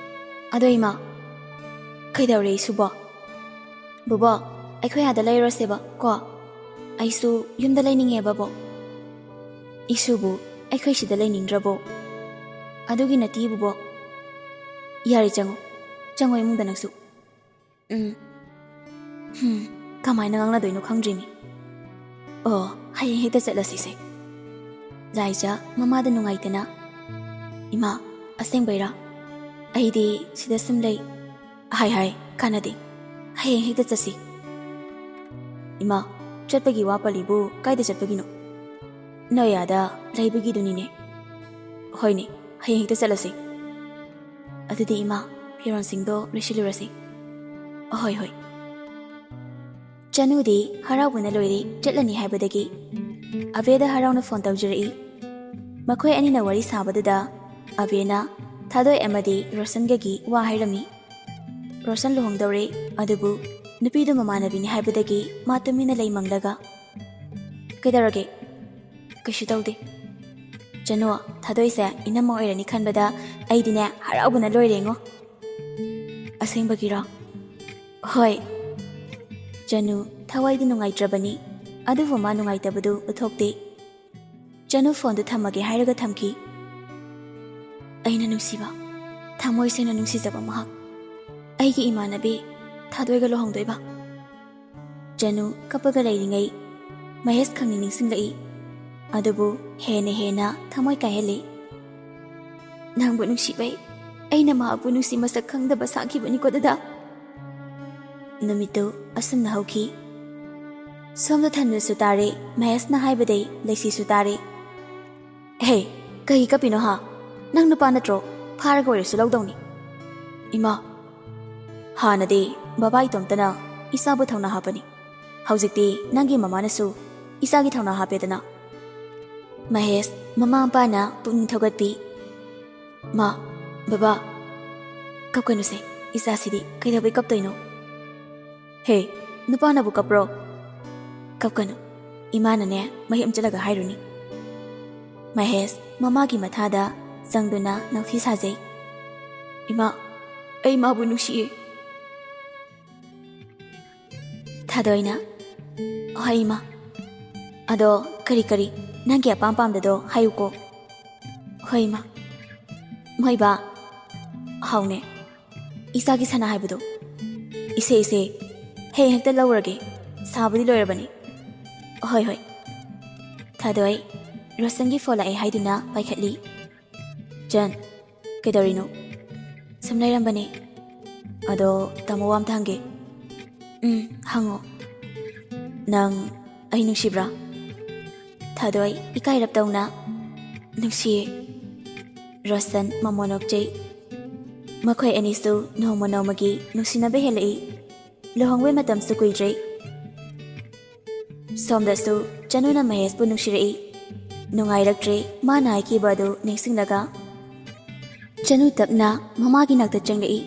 "ꯑꯗꯣ ꯏꯃꯥ꯫" "ꯀꯩꯗꯧꯔꯦ ꯏꯁꯨꯕꯣ?" "ꯕꯣꯕꯣ, ꯑꯩꯈꯣꯏ ꯑꯥꯗ ꯂꯩꯔꯨꯔꯁꯦꯕ ꯀꯣ꯫ ꯑꯩꯁꯨ ꯌꯨꯝꯗ ꯂꯩꯅꯤꯡꯉꯦꯕ ꯕꯣ꯫" "ꯏꯁꯨꯕꯨ ꯑꯩꯈꯣꯏ ꯁꯤꯗ ꯂꯩꯅꯤꯡꯗ꯭ꯔꯕꯣ?" "ꯑꯗꯨꯒꯤ ꯅꯠꯇꯦ ꯕꯣꯕꯣ꯫" "ꯌꯥꯔꯦ, ꯆꯪꯉꯣ, ꯆꯪꯉꯣ ꯏꯃꯨꯡꯗ ꯅꯪꯁꯨ꯫" "ꯎꯝ, ꯍꯝ, ꯀꯃꯥꯏꯅ ꯉꯥꯡꯅꯗꯣꯏꯅꯣ ꯈꯪꯗ꯭ꯔꯤꯅꯤ꯫ ꯑꯣ, ꯍꯌꯦꯡ ꯍꯦꯛꯇ ꯆꯠꯂꯁꯤꯁꯦ꯫" ꯂꯥꯏꯖ ꯃꯃꯥꯗ ꯅꯨꯡꯉꯥꯏꯇꯅ, "ꯏꯃꯥ, ꯑꯁꯦꯡꯕꯩꯔꯥ? ꯑꯩꯗꯤ ꯁꯤꯗ ꯁꯨꯝ ꯂꯩ꯫" "ꯍꯥꯏ ꯍꯥꯏ, ꯀꯥꯟꯅꯗꯦ꯫ ꯍꯌꯦꯡ ꯍꯦꯛꯇ ꯆꯠꯁꯤ꯫" "ꯏꯃꯥ, ꯆꯠꯄꯒꯤ ꯋꯥ ꯄꯜꯂꯤꯕꯨ ꯀꯥꯏꯗ ꯆꯠꯄꯒꯤꯅꯣ?" "ꯅꯣꯏ ꯑꯥꯗ ꯂꯩꯕꯒꯤꯗꯨꯅꯤꯅꯦ꯫" "ꯍꯣꯏꯅꯦ, ꯍꯌꯦꯡ ꯍꯦꯛꯇ ꯆꯠꯂꯁꯤ꯫" "ꯑꯗꯨꯗꯤ ꯏꯃꯥ, ꯐꯤꯔꯣꯜꯁꯤꯡꯗꯣ ꯂꯣꯏꯁꯤꯜꯂꯨꯔꯁꯤ꯫" "ꯑꯍꯣꯏ, ꯍꯣꯏ꯫" ꯆꯅꯨꯗꯤ ꯍꯔꯥꯎꯕꯅ ꯂꯣꯏꯔꯦ ꯆꯠꯂꯅꯤ ꯍꯥꯏꯕꯗꯒꯤ꯫ ꯑꯕꯦꯗ ꯍꯔꯥꯎꯅ ꯐꯣꯟ ꯇꯧꯖꯔꯛꯏ꯫ ꯃꯈꯣꯏ ꯑꯅꯤꯅ ꯋꯥꯔꯤ ꯁꯥꯕꯗꯨꯗ ꯑꯕꯦꯅ ꯊꯥꯗꯣꯏ ꯑꯃꯗꯤ ꯔꯣꯁꯟꯒꯒꯤ ꯋꯥ ꯍꯥꯏꯔꯝꯃꯤ꯫ ꯔꯣꯁꯟ ꯂꯨꯍꯣꯡꯗꯧꯔꯦ, ꯑꯗꯨꯕꯨ ꯅꯨꯄꯤꯗꯨ ꯃꯃꯥꯟꯅꯕꯤꯅꯤ ꯍꯥꯏꯕꯗꯒꯤ ꯃꯥ ꯇꯨꯃꯤꯟꯅ ꯂꯩꯃꯪꯂꯒ, "ꯀꯩꯗꯧꯔꯒꯦ?" "ꯀꯩꯁꯨ ꯇꯧꯗꯦ꯫" "ꯆꯅꯨ, ꯊꯥꯗꯣꯏꯁꯦ ꯏꯅꯝꯃ ꯑꯣꯏꯔꯅꯤ ꯈꯟꯕꯗ ꯑꯩꯗꯤꯅꯦ ꯍꯔꯥꯎꯕꯅ ꯂꯣꯏꯔꯦꯉꯣ꯫" "ꯑꯁꯦꯡꯕꯒꯤꯔꯣ?" "ꯍꯣꯏ꯫" ꯆꯅꯨ ꯊꯋꯥꯏꯗꯤ ꯅꯨꯡꯉꯥꯏꯇ꯭ꯔꯕꯅꯤ, ꯑꯗꯨꯕꯨ ꯃꯥ ꯅꯨꯡꯉꯥꯏꯇꯕꯗꯨ ꯎꯠꯊꯣꯛꯇꯦ꯫ ꯆꯅꯨ ꯐꯣꯟꯗꯨ ꯊꯝꯃꯒꯦ ꯍꯥꯏꯔꯒ ꯊꯝꯈꯤ꯫ ꯑꯩꯅ ꯅꯨꯡꯁꯤꯕ, ꯊꯃꯣꯏ ꯁꯦꯡꯅ ꯅꯨꯡꯁꯤꯖꯕ ꯃꯍꯥꯛ, ꯑꯩꯒꯤ ꯏꯃꯥꯟꯅꯕꯤ ꯊꯥꯗꯣꯏꯒ ꯂꯨꯍꯣꯡꯗꯣꯏꯕ꯫ ꯆꯅꯨ ꯀꯞꯄꯒ ꯂꯩꯔꯤꯉꯩ ꯃꯍꯦꯁ ꯈꯪꯅꯤꯡ ꯅꯤꯡꯁꯤꯡꯂꯛꯏ꯫ ꯑꯗꯨꯕꯨ ꯍꯦꯟꯅ ꯍꯦꯟꯅ ꯊꯃꯣꯏ ꯀꯥꯏꯍꯜꯂꯤ꯫ ꯅꯪꯕꯨ ꯅꯨꯡꯁꯤꯕꯩ ꯑꯩꯅ ꯃꯍꯥꯛꯄꯨ ꯅꯨꯡꯁꯤ ꯃꯁꯛ ꯈꯪꯗꯕ ꯁꯥꯈꯤꯕꯅꯤꯀꯣ ꯗꯗꯥ꯫ ꯅꯨꯃꯤꯠꯇꯨ ꯑꯁꯨꯝꯅ ꯍꯧꯈꯤ꯫ ꯁꯣꯝꯗ ꯊꯟꯗꯁꯨ ꯇꯥꯔꯦ, ꯃꯍꯦꯁꯅ ꯍꯥꯏꯕꯗꯩ ꯂꯩꯁꯤꯁꯨ ꯇꯥꯔꯦ꯫ ꯍꯦ, ꯀꯩ ꯀꯞꯄꯤꯅꯣ ꯍꯥ? ꯅꯪ ꯅꯨꯄꯥ ꯅꯠꯇ꯭ꯔꯣ? ꯐꯥꯔꯒ ꯑꯣꯏꯔꯁꯨ ꯂꯧꯗꯧꯅꯤ꯫ ꯏꯃꯥ, ꯍꯥꯟꯅꯗꯤ ꯕꯕꯥ ꯏꯇꯣꯝꯇꯅ ꯏꯆꯥꯕꯨ ꯊꯧꯅꯥ ꯍꯥꯞꯄꯅꯤ꯫ ꯍꯧꯖꯤꯛꯇꯤ ꯅꯪꯒꯤ ꯃꯃꯥꯅꯁꯨ ꯏꯆꯥꯒꯤ ꯊꯧꯅꯥ ꯍꯥꯞꯄꯦꯗꯅ꯫ ꯃꯍꯦꯁ ꯃꯃꯥ ꯃꯄꯥꯅ ꯄꯨꯛꯅꯤꯡ ꯊꯧꯒꯠꯄꯤ꯫ ꯃꯥ, ꯕꯕꯥ, ꯀꯞꯀꯅꯨꯁꯦ, ꯏꯆꯥꯁꯤꯗꯤ ꯀꯩꯗꯧꯕꯩ ꯀꯞꯇꯣꯏꯅꯣ? ꯍꯦ, ꯅꯨꯄꯥꯅꯕꯨ ꯀꯞꯄ꯭ꯔꯣ? ꯀꯞꯀꯅꯨ, ꯏꯃꯥꯅꯅꯦ ꯃꯌꯨꯝ ꯆꯠꯂꯒ ꯍꯥꯏꯔꯨꯅꯤ꯫ ꯃꯍꯦꯁ ꯃꯃꯥꯒꯤ ꯃꯊꯥꯗ ꯆꯪꯗꯨꯅ ꯅꯥꯎꯊꯤ ꯁꯥꯖꯩ꯫ ꯏꯃꯥ, ꯑꯩ ꯃꯥꯕꯨ ꯅꯨꯡꯁꯤꯌꯦ꯫ ꯊꯥꯗꯣꯏꯅ, ꯍꯣꯏ ꯏꯃꯥ, ꯑꯗꯣ ꯀꯔꯤ ꯀꯔꯤ ꯅꯪꯒꯤ ꯑꯄꯥꯝ ꯄꯥꯝꯗꯗꯣ ꯍꯥꯏꯌꯨꯀꯣ꯫ ꯍꯣꯏ ꯏꯃꯥ꯫ ꯃꯣꯏꯕꯥ, ꯍꯥꯎꯅꯦ, ꯏꯆꯥꯒꯤ ꯁꯅꯥ ꯍꯥꯏꯕꯗꯣ꯫ ꯏꯁꯦ, ꯏꯁꯦ, ꯍꯌꯦꯡ ꯍꯦꯛꯇ ꯂꯧꯔꯒꯦ, ꯁꯥꯕꯨꯗꯤ ꯂꯣꯏꯔꯕꯅꯤ꯫ ꯍꯣꯏ ꯍꯣꯏ꯫ ꯊꯥꯗꯣꯏ ꯔꯣꯁꯟꯒꯤ ꯐꯣꯟ ꯂꯥꯛꯑꯦ ꯍꯥꯏꯗꯨꯅ ꯄꯥꯏꯈꯠꯂꯤ꯫ ꯆꯟ, ꯀꯩꯗꯧꯔꯤꯅꯣ? ꯁꯨꯝ ꯂꯩꯔꯝꯕꯅꯦ꯫ ꯑꯗꯣ ꯇꯥꯃꯣ ꯋꯥ ꯑꯝꯇ ꯍꯪꯒꯦ꯫ ꯎꯝ, ꯍꯪꯉꯣ꯫ ꯅꯪ ꯑꯩ ꯅꯨꯡꯁꯤꯕ꯭ꯔꯥ? ꯊꯥꯗꯣꯏ ꯏꯀꯥꯏꯔꯞ ꯇꯧꯅ, ꯅꯨꯡꯁꯤꯌꯦ꯫ ꯔꯣꯁꯟ ꯃꯃꯣꯟ ꯅꯣꯛꯆꯩ꯫ ꯃꯈꯣꯏ ꯑꯅꯤꯁꯨ ꯅꯣꯡꯃ ꯅꯣꯡꯃꯒꯤ ꯅꯨꯡꯁꯤꯅꯕ ꯍꯦꯜꯂꯛꯏ꯫ ꯂꯨꯍꯣꯡꯕꯩ ꯃꯇꯝꯁꯨ ꯀꯨꯏꯗ꯭ꯔꯦ꯫ ꯁꯣꯝꯗꯁꯨ ꯆꯅꯨꯅ ꯃꯍꯦꯁꯄꯨ ꯅꯨꯡꯁꯤꯔꯛꯏ꯫ ꯅꯨꯡꯉꯥꯏꯔꯛꯇ꯭ꯔꯦ ꯃꯥꯅ ꯍꯥꯏꯈꯤꯕ ꯑꯗꯨ ꯅꯤꯡꯁꯤꯡꯂꯒ꯫ ꯆꯅꯨ ꯇꯞꯅ ꯃꯃꯥꯒꯤ ꯅꯥꯛꯇ ꯆꯪꯂꯛꯏ꯫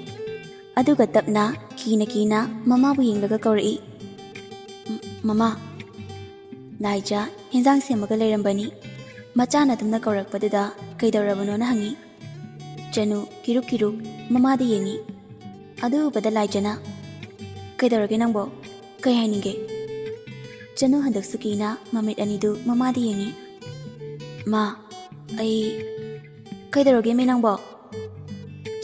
ꯑꯗꯨꯒ ꯇꯞꯅ, ꯀꯤꯅ ꯀꯤꯅ ꯃꯃꯥꯕꯨ ꯌꯦꯡꯂꯒ ꯀꯧꯔꯛꯏ, "ꯃ-, ꯃꯃꯥ!" ꯂꯥꯏꯖꯥ ꯍꯦꯟꯖꯥꯡ ꯁꯦꯝꯃꯒ ꯂꯩꯔꯝꯕꯅꯤ꯫ ꯃꯆꯥꯅ ꯇꯞꯅ ꯀꯧꯔꯛꯄꯗꯨꯗ ꯀꯩꯗꯧꯔꯕꯅꯣꯅ ꯍꯪꯉꯤ꯫ ꯆꯅꯨ ꯀꯤꯔꯨꯛ ꯀꯤꯔꯨꯛ ꯃꯃꯥꯗ ꯌꯦꯡꯉꯤ꯫ ꯑꯗꯨ ꯎꯕꯗ ꯂꯥꯏꯖꯥꯅ, "ꯀꯩꯗꯧꯔꯒꯦ ꯅꯪꯕꯣ?" "ꯀꯩ ꯍꯥꯏꯅꯤꯡꯒꯦ?" ꯆꯅꯨ ꯍꯟꯗꯛꯁꯨ ꯀꯤꯅ ꯃꯃꯤꯠ ꯑꯅꯤꯗꯨ ꯃꯃꯥꯗ ꯌꯦꯡꯉꯤ꯫ "ꯃꯥ, ꯑꯩ..." "ꯀꯩꯗꯧꯔꯒꯦꯃꯤ ꯅꯪꯕꯣ?"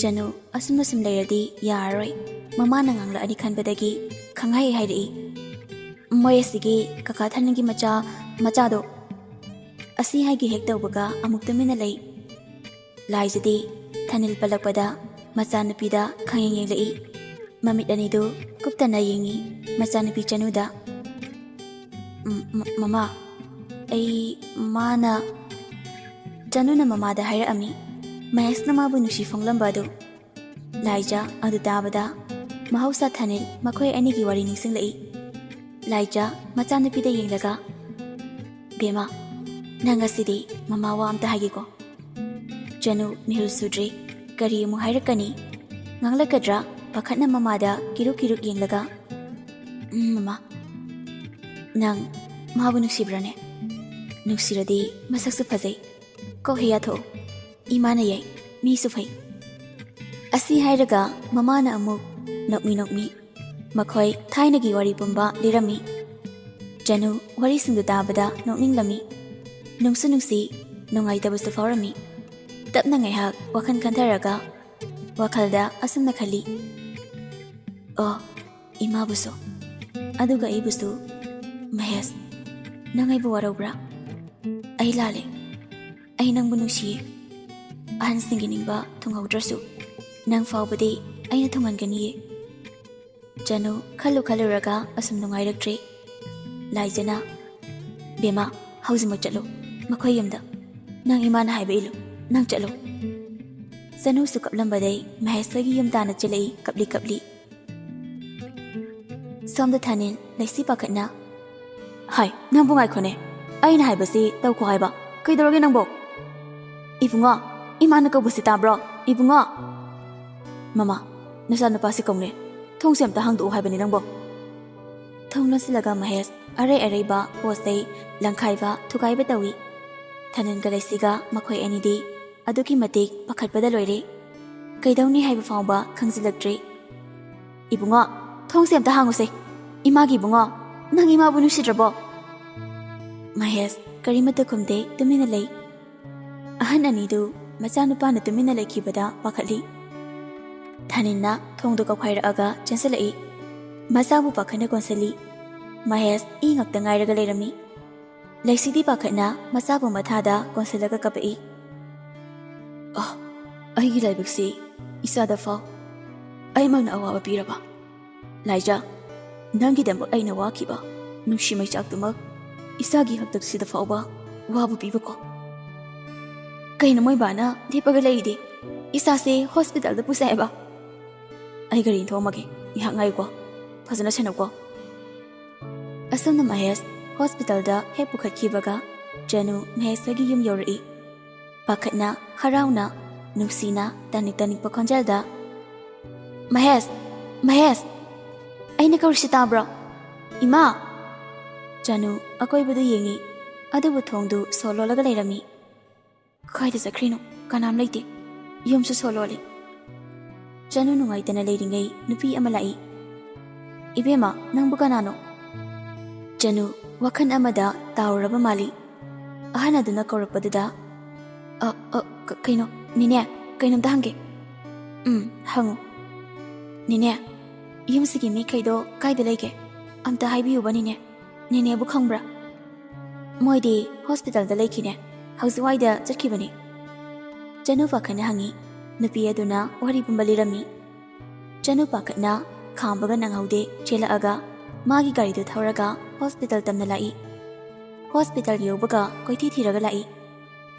ꯆꯅꯨ ꯑꯁꯨꯝꯅ ꯁꯨꯝ ꯂꯩꯔꯗꯤ ꯌꯥꯔꯔꯣꯏ꯫ ꯃꯃꯥꯅ ꯉꯥꯡꯂꯛꯑꯅꯤ ꯈꯟꯕꯗꯒꯤ ꯈꯪꯍꯥꯏ ꯍꯥꯏꯔꯛꯏ꯫ "ꯃꯣꯏ ꯑꯁꯤꯒꯤ ꯀꯀꯥ ꯊꯥꯅꯤꯜꯒꯤ ꯃꯆꯥ, ꯃꯆꯥꯗꯣ, ꯑꯁꯤ ꯍꯥꯏꯒꯦ ꯍꯦꯛ ꯇꯧꯕꯒ ꯑꯃꯨꯛ ꯇꯨꯃꯤꯟꯅ ꯂꯩ꯫" ꯂꯥꯏꯖꯗꯤ ꯊꯥꯅꯤꯜ ꯄꯜꯂꯛꯄꯗ ꯃꯆꯥꯅꯨꯄꯤꯗ ꯈꯪꯌꯦꯡ ꯌꯦꯡꯂꯛꯏ꯫ ꯃꯃꯤꯠ ꯑꯅꯤꯗꯨ ꯀꯨꯞꯇꯅ ꯌꯦꯡꯉꯤ ꯃꯆꯥꯅꯨꯄꯤ ꯆꯅꯨꯗ꯫ "ꯎꯝ, ꯃ-, ꯃꯃꯥ, ꯑꯩ, ꯃꯥꯅ..." ꯆꯅꯨꯅ ꯃꯃꯥꯗ ꯍꯥꯏꯔꯛꯑꯝꯃꯤ, ꯃꯍꯦꯁꯅ ꯃꯥꯕꯨ ꯅꯨꯡꯁꯤ ꯐꯣꯡꯂꯝꯕ ꯑꯗꯨ꯫ ꯂꯥꯏꯖ ꯑꯗꯨ ꯇꯥꯕꯗ ꯃꯍꯧꯁꯥ ꯊꯥꯅꯤꯜ ꯃꯈꯣꯏ ꯑꯅꯤꯒꯤ ꯋꯥꯔꯤ ꯅꯤꯡꯁꯤꯡꯂꯛꯏ꯫ ꯂꯥꯏꯖ ꯃꯆꯥꯅꯨꯄꯤꯗ ꯌꯦꯡꯂꯒ, "ꯕꯦꯝꯃ, ꯅꯪ ꯉꯁꯤꯗꯤ ꯃꯃꯥ ꯋꯥ ꯑꯝꯇ ꯍꯥꯏꯒꯦꯀꯣ?" ꯆꯅꯨ ꯃꯤꯍꯨꯜ ꯁꯨꯗ꯭ꯔꯤ꯫ ꯀꯔꯤ ꯑꯃꯨꯛ ꯍꯥꯏꯔꯛꯀꯅꯤ? ꯉꯥꯡꯂꯛꯀꯗ꯭ꯔꯥ? ꯄꯥꯈꯠꯅ ꯃꯃꯥꯗ ꯀꯤꯔꯨꯛ ꯀꯤꯔꯨꯛ ꯌꯦꯡꯂꯒ, "ꯎꯝ, ꯃꯃꯥ, ꯅꯪ ꯃꯥꯕꯨ ꯅꯨꯡꯁꯤꯕ꯭ꯔꯥꯅꯦ? ꯅꯨꯡꯁꯤꯔꯗꯤ ꯃꯁꯛꯁꯨ ꯐꯖꯩ꯫ ꯀꯣꯛ ꯍꯦꯛ ꯌꯥꯊꯣꯛꯎ꯫ ꯏꯃꯥꯅ ꯌꯥꯏ, ꯃꯤꯁꯨ ꯐꯩ꯫" ꯑꯁꯤ ꯍꯥꯏꯔꯒ ꯃꯃꯥꯅ ꯑꯃꯨꯛ ꯅꯣꯛꯃꯤ ꯅꯣꯛꯃꯤ ꯃꯈꯣꯏ ꯊꯥꯏꯅꯒꯤ ꯋꯥꯔꯤ ꯄꯨꯝꯕ ꯂꯤꯔꯝꯃꯤ꯫ ꯆꯅꯨ ꯋꯥꯔꯤꯁꯤꯡꯗꯨ ꯇꯥꯕꯗ ꯅꯣꯛꯅꯤꯡꯂꯝꯃꯤ꯫ ꯅꯨꯡꯁꯨ ꯅꯨꯡꯁꯤ, ꯅꯨꯡꯉꯥꯏꯇꯕꯁꯨ ꯐꯥꯎꯔꯝꯃꯤ꯫ ꯇꯞꯅ ꯉꯥꯏꯍꯥꯛ ꯋꯥꯈꯜ ꯈꯟꯊꯔꯒ ꯋꯥꯈꯜꯗ ꯑꯁꯨꯝꯅ ꯈꯜꯂꯤ, "ꯑꯣ, ꯏꯃꯥꯕꯨꯁꯨ, ꯑꯗꯨꯒ ꯑꯩꯕꯨꯁꯨ꯫ ꯃꯍꯦꯁ, ꯅꯪ ꯑꯩꯕꯨ ꯋꯥꯔꯧꯕ꯭ꯔꯥ? ꯑꯩ ꯂꯥꯜꯂꯦ꯫ ꯑꯩ ꯅꯪꯕꯨ ꯅꯨꯡꯁꯤꯌꯦ꯫ ꯑꯍꯟꯁꯤꯡꯒꯤ ꯅꯤꯡꯕ ꯊꯨꯡꯍꯧꯗ꯭ꯔꯁꯨ ꯅꯪ ꯐꯥꯎꯕꯗꯤ ꯑꯩꯅ ꯊꯨꯡꯍꯟꯒꯅꯤꯌꯦ꯫" ꯆꯅꯨ ꯈꯜꯂꯨ ꯈꯜꯂꯨꯔꯒ ꯑꯁꯨꯝ ꯅꯨꯡꯉꯥꯏꯔꯛꯇ꯭ꯔꯦ꯫ ꯂꯥꯏꯖꯅ, "ꯕꯦꯝꯃ, ꯍꯧꯖꯤꯛꯃꯛ ꯆꯠꯂꯨ, ꯃꯈꯣꯏ ꯌꯨꯝꯗ꯫ ꯅꯪ ꯏꯃꯥꯅ ꯍꯥꯏꯕ ꯏꯜꯂꯨ, ꯅꯪ ꯆꯠꯂꯨ꯫" ꯆꯅꯨꯁꯨ ꯀꯞꯂꯝꯕꯗꯩ ꯃꯍꯦꯁ ꯍꯣꯏꯒꯤ ꯌꯨꯝ ꯇꯥꯟꯅ ꯆꯦꯜꯂꯛꯏ, ꯀꯞꯂꯤ ꯀꯞꯂꯤ꯫ ꯁꯣꯝꯗ ꯊꯥꯅꯤꯜ, ꯂꯩꯁꯤ ꯄꯥꯈꯠꯅ, "ꯍꯥꯏ, ꯅꯪꯕꯨ ꯉꯥꯏꯈꯣꯅꯦ, ꯑꯩꯅ ꯍꯥꯏꯕꯁꯤ ꯇꯧꯈꯣ ꯍꯥꯏꯕ, ꯀꯩꯗꯧꯔꯒꯦ ꯅꯪꯕꯣ?" "ꯏꯕꯨꯡꯉꯣ, ꯏꯃꯥꯅ ꯀꯧꯕꯁꯤ ꯇꯥꯕ꯭ꯔꯣ? ꯏꯕꯨꯡꯉꯣ!" "ꯃꯃꯥ, ꯅꯆꯥꯅꯨꯄꯥꯁꯤ ꯀꯧꯅꯦ, ꯊꯣꯡꯁꯦ ꯑꯝꯇ ꯍꯥꯡꯗꯣꯛꯎ ꯍꯥꯏꯕꯅꯤ ꯅꯪꯕꯣ꯫" ꯊꯣꯡ ꯂꯣꯟꯁꯤꯜꯂꯒ ꯃꯍꯦꯁ ꯑꯔꯩ ꯑꯔꯩꯕ ꯄꯣꯠ ꯆꯩ ꯂꯪꯈꯥꯏꯕ ꯊꯨꯒꯥꯏꯕ ꯇꯧꯏ꯫ ꯊꯥꯅꯤꯜꯒ ꯂꯩꯁꯤꯒ ꯃꯈꯣꯏ ꯑꯅꯤꯗꯤ ꯑꯗꯨꯛꯀꯤ ꯃꯇꯤꯛ ꯄꯥꯈꯠꯄꯗ ꯂꯣꯏꯔꯦ꯫ ꯀꯩꯗꯧꯅꯤ ꯍꯥꯏꯕ ꯐꯥꯎꯕ ꯈꯪꯖꯤꯜꯂꯛꯇ꯭ꯔꯦ꯫ "ꯏꯕꯨꯡꯉꯣ, ꯊꯣꯡꯁꯦ ꯑꯝꯇ ꯍꯥꯡꯉꯨꯁꯦ꯫" "ꯏꯃꯥꯒꯤ ꯏꯕꯨꯡꯉꯣ, ꯅꯪ ꯏꯃꯥꯕꯨ ꯅꯨꯡꯁꯤꯗ꯭ꯔꯕꯣ?" ꯃꯍꯦꯁ ꯀꯔꯤꯃꯠꯇ ꯈꯨꯝꯗꯦ, ꯇꯨꯃꯤꯟꯅ ꯂꯩ꯫ ꯑꯍꯟ ꯑꯅꯤꯗꯨ ꯃꯆꯥꯅꯨꯄꯥꯅ ꯇꯨꯃꯤꯟꯅ ꯂꯩꯈꯤꯕꯗ ꯄꯥꯈꯠꯂꯤ꯫ ꯊꯥꯅꯤꯜꯅ ꯊꯣꯡꯗꯣ ꯀꯧꯈꯥꯏꯔꯛꯑꯒ ꯆꯦꯟꯁꯤꯜꯂꯛꯏ꯫ ꯃꯆꯥꯕꯨ ꯄꯥꯈꯠꯅ ꯀꯣꯟꯁꯤꯜꯂꯤ꯫ ꯃꯍꯦꯁ ꯏ ꯉꯥꯛꯇ ꯉꯥꯏꯔꯒ ꯂꯩꯔꯝꯃꯤ꯫ ꯂꯩꯁꯤꯗꯤ ꯄꯥꯈꯠꯅ ꯃꯆꯥꯕꯨ ꯃꯊꯥꯗ ꯀꯣꯟꯁꯤꯜꯂꯒ ꯀꯞꯄꯛꯏ꯫ "ꯑ, ꯑꯩꯒꯤ ꯂꯥꯏꯕꯛꯁꯤ ꯏꯆꯥꯗ ꯐꯥꯎ ꯑꯩꯃꯛꯅ ꯑꯋꯥꯕ ꯄꯤꯔꯕ꯫ ꯂꯥꯏꯖꯥ, ꯅꯪꯒꯤꯗꯃꯛ ꯑꯩꯅ ꯋꯥꯈꯤꯕ ꯅꯨꯡꯁꯤ ꯃꯩꯆꯥꯛꯇꯨꯃꯛ ꯏꯆꯥꯒꯤ ꯍꯥꯛꯇꯛꯁꯤꯗ ꯐꯥꯎꯕ ꯋꯥꯕ ꯄꯤꯕꯀꯣ꯫ ꯀꯩꯅꯣ ꯃꯣꯏ ꯕꯥꯅ ꯂꯦꯞꯄꯒ ꯂꯩꯔꯤꯗꯤ? ꯏꯆꯥꯁꯦ ꯍꯣꯁꯄꯤꯇꯥꯜꯗ ꯄꯨꯁꯦ ꯍꯥꯏꯕ꯫ ꯑꯩ ꯒꯥꯔꯤ ꯊꯣꯛꯑꯝꯃꯒꯦ, ꯉꯥꯏꯍꯥꯛ ꯉꯥꯏꯌꯨꯀꯣ, ꯐꯖꯅ ꯁꯦꯟꯅꯧꯀꯣ꯫" ꯑꯁꯨꯝꯅ ꯃꯍꯦꯁ ꯍꯣꯁꯄꯤꯇꯥꯜꯗ ꯍꯦꯛ ꯄꯨꯈꯠꯈꯤꯕꯒ ꯆꯅꯨ ꯃꯍꯦꯁ ꯍꯣꯏꯒꯤ ꯌꯨꯝ ꯌꯧꯔꯛꯏ꯫ ꯄꯥꯈꯠꯅ, ꯍꯔꯥꯎꯅ, ꯅꯨꯡꯁꯤꯅ, ꯇꯥꯅꯤꯡ ꯇꯥꯅꯤꯡꯕ ꯈꯣꯟꯖꯦꯜꯗ, "ꯃꯍꯦꯁ! ꯃꯍꯦꯁ! ꯑꯩꯅ ꯀꯧꯔꯤꯁꯤ ꯇꯥꯕ꯭ꯔꯣ? ꯏꯃꯥ!" ꯆꯅꯨ ꯑꯀꯣꯏꯕꯗꯨ ꯌꯦꯡꯉꯤ, ꯑꯗꯨꯕꯨ ꯊꯣꯡꯗꯨ ꯁꯣ ꯂꯣꯜꯂꯒ ꯂꯩꯔꯝꯃꯤ꯫ "ꯀꯥꯏꯗ ꯆꯠꯈ꯭ꯔꯤꯅꯣ? ꯀꯅꯥꯝ ꯂꯩꯇꯦ꯫ ꯌꯨꯝꯁꯨ ꯁꯣ ꯂꯣꯜꯂꯤ꯫" ꯆꯅꯨ ꯅꯨꯡꯉꯥꯏꯇꯅ ꯂꯩꯔꯤꯉꯩ ꯅꯨꯄꯤ ꯑꯃ ꯂꯥꯛꯏ꯫ "ꯏꯕꯦꯝꯃ, ꯅꯪꯕꯨ ꯀꯅꯥꯅꯣ?" ꯆꯅꯨ ꯋꯥꯈꯜ ꯑꯃꯗ ꯇꯥꯎꯔꯕ ꯃꯥꯜꯂꯤ꯫ ꯑꯍꯟ ꯑꯗꯨꯅ ꯀꯧꯔꯛꯄꯗꯨꯗ, "ꯑ, ꯑ, ꯀ-, ꯀꯩꯅꯣ, ꯅꯦꯅꯦ, ꯀꯩꯅꯣꯝꯇ ꯍꯪꯒꯦ꯫" "ꯎꯝ, ꯍꯪꯉꯨ꯫" "ꯅꯦꯅꯦ, ꯌꯨꯝꯁꯤꯒꯤ ꯃꯤꯈꯩꯗꯣ ꯀꯥꯏꯗ ꯂꯩꯒꯦ? ꯑꯝꯇ ꯍꯥꯏꯕꯤꯌꯨꯕ, ꯅꯦꯅꯦ꯫ ꯅꯦꯅꯦꯕꯨ ꯈꯪꯕ꯭ꯔꯥ?" "ꯃꯣꯏꯗꯤ ꯍꯣꯁꯄꯤꯇꯥꯜꯗ ꯂꯩꯈꯤꯅꯦ꯫ ꯍꯧꯖꯤꯛꯋꯥꯏꯗ ꯆꯠꯈꯤꯕꯅꯦ꯫" ꯆꯅꯨ ꯄꯥꯈꯠꯅ ꯍꯪꯉꯤ꯫ ꯅꯨꯄꯤ ꯑꯗꯨꯅ ꯋꯥꯔꯤ ꯄꯨꯝꯕ ꯂꯤꯔꯝꯃꯤ꯫ ꯆꯅꯨ ꯄꯥꯈꯠꯅ ꯈꯥꯝꯕꯒ ꯅꯪꯍꯧꯗꯦ, ꯆꯦꯜꯂꯛꯑꯒ ꯃꯥꯒꯤ ꯒꯥꯔꯤꯗꯨ ꯊꯧꯔꯒ ꯍꯣꯁꯄꯤꯇꯥꯜ ꯇꯝꯅ ꯂꯥꯛꯏ꯫ ꯍꯣꯁꯄꯤꯇꯥꯜ ꯌꯧꯕꯒ ꯀꯣꯏꯊꯤ ꯊꯤꯔꯒ ꯂꯥꯛꯏ꯫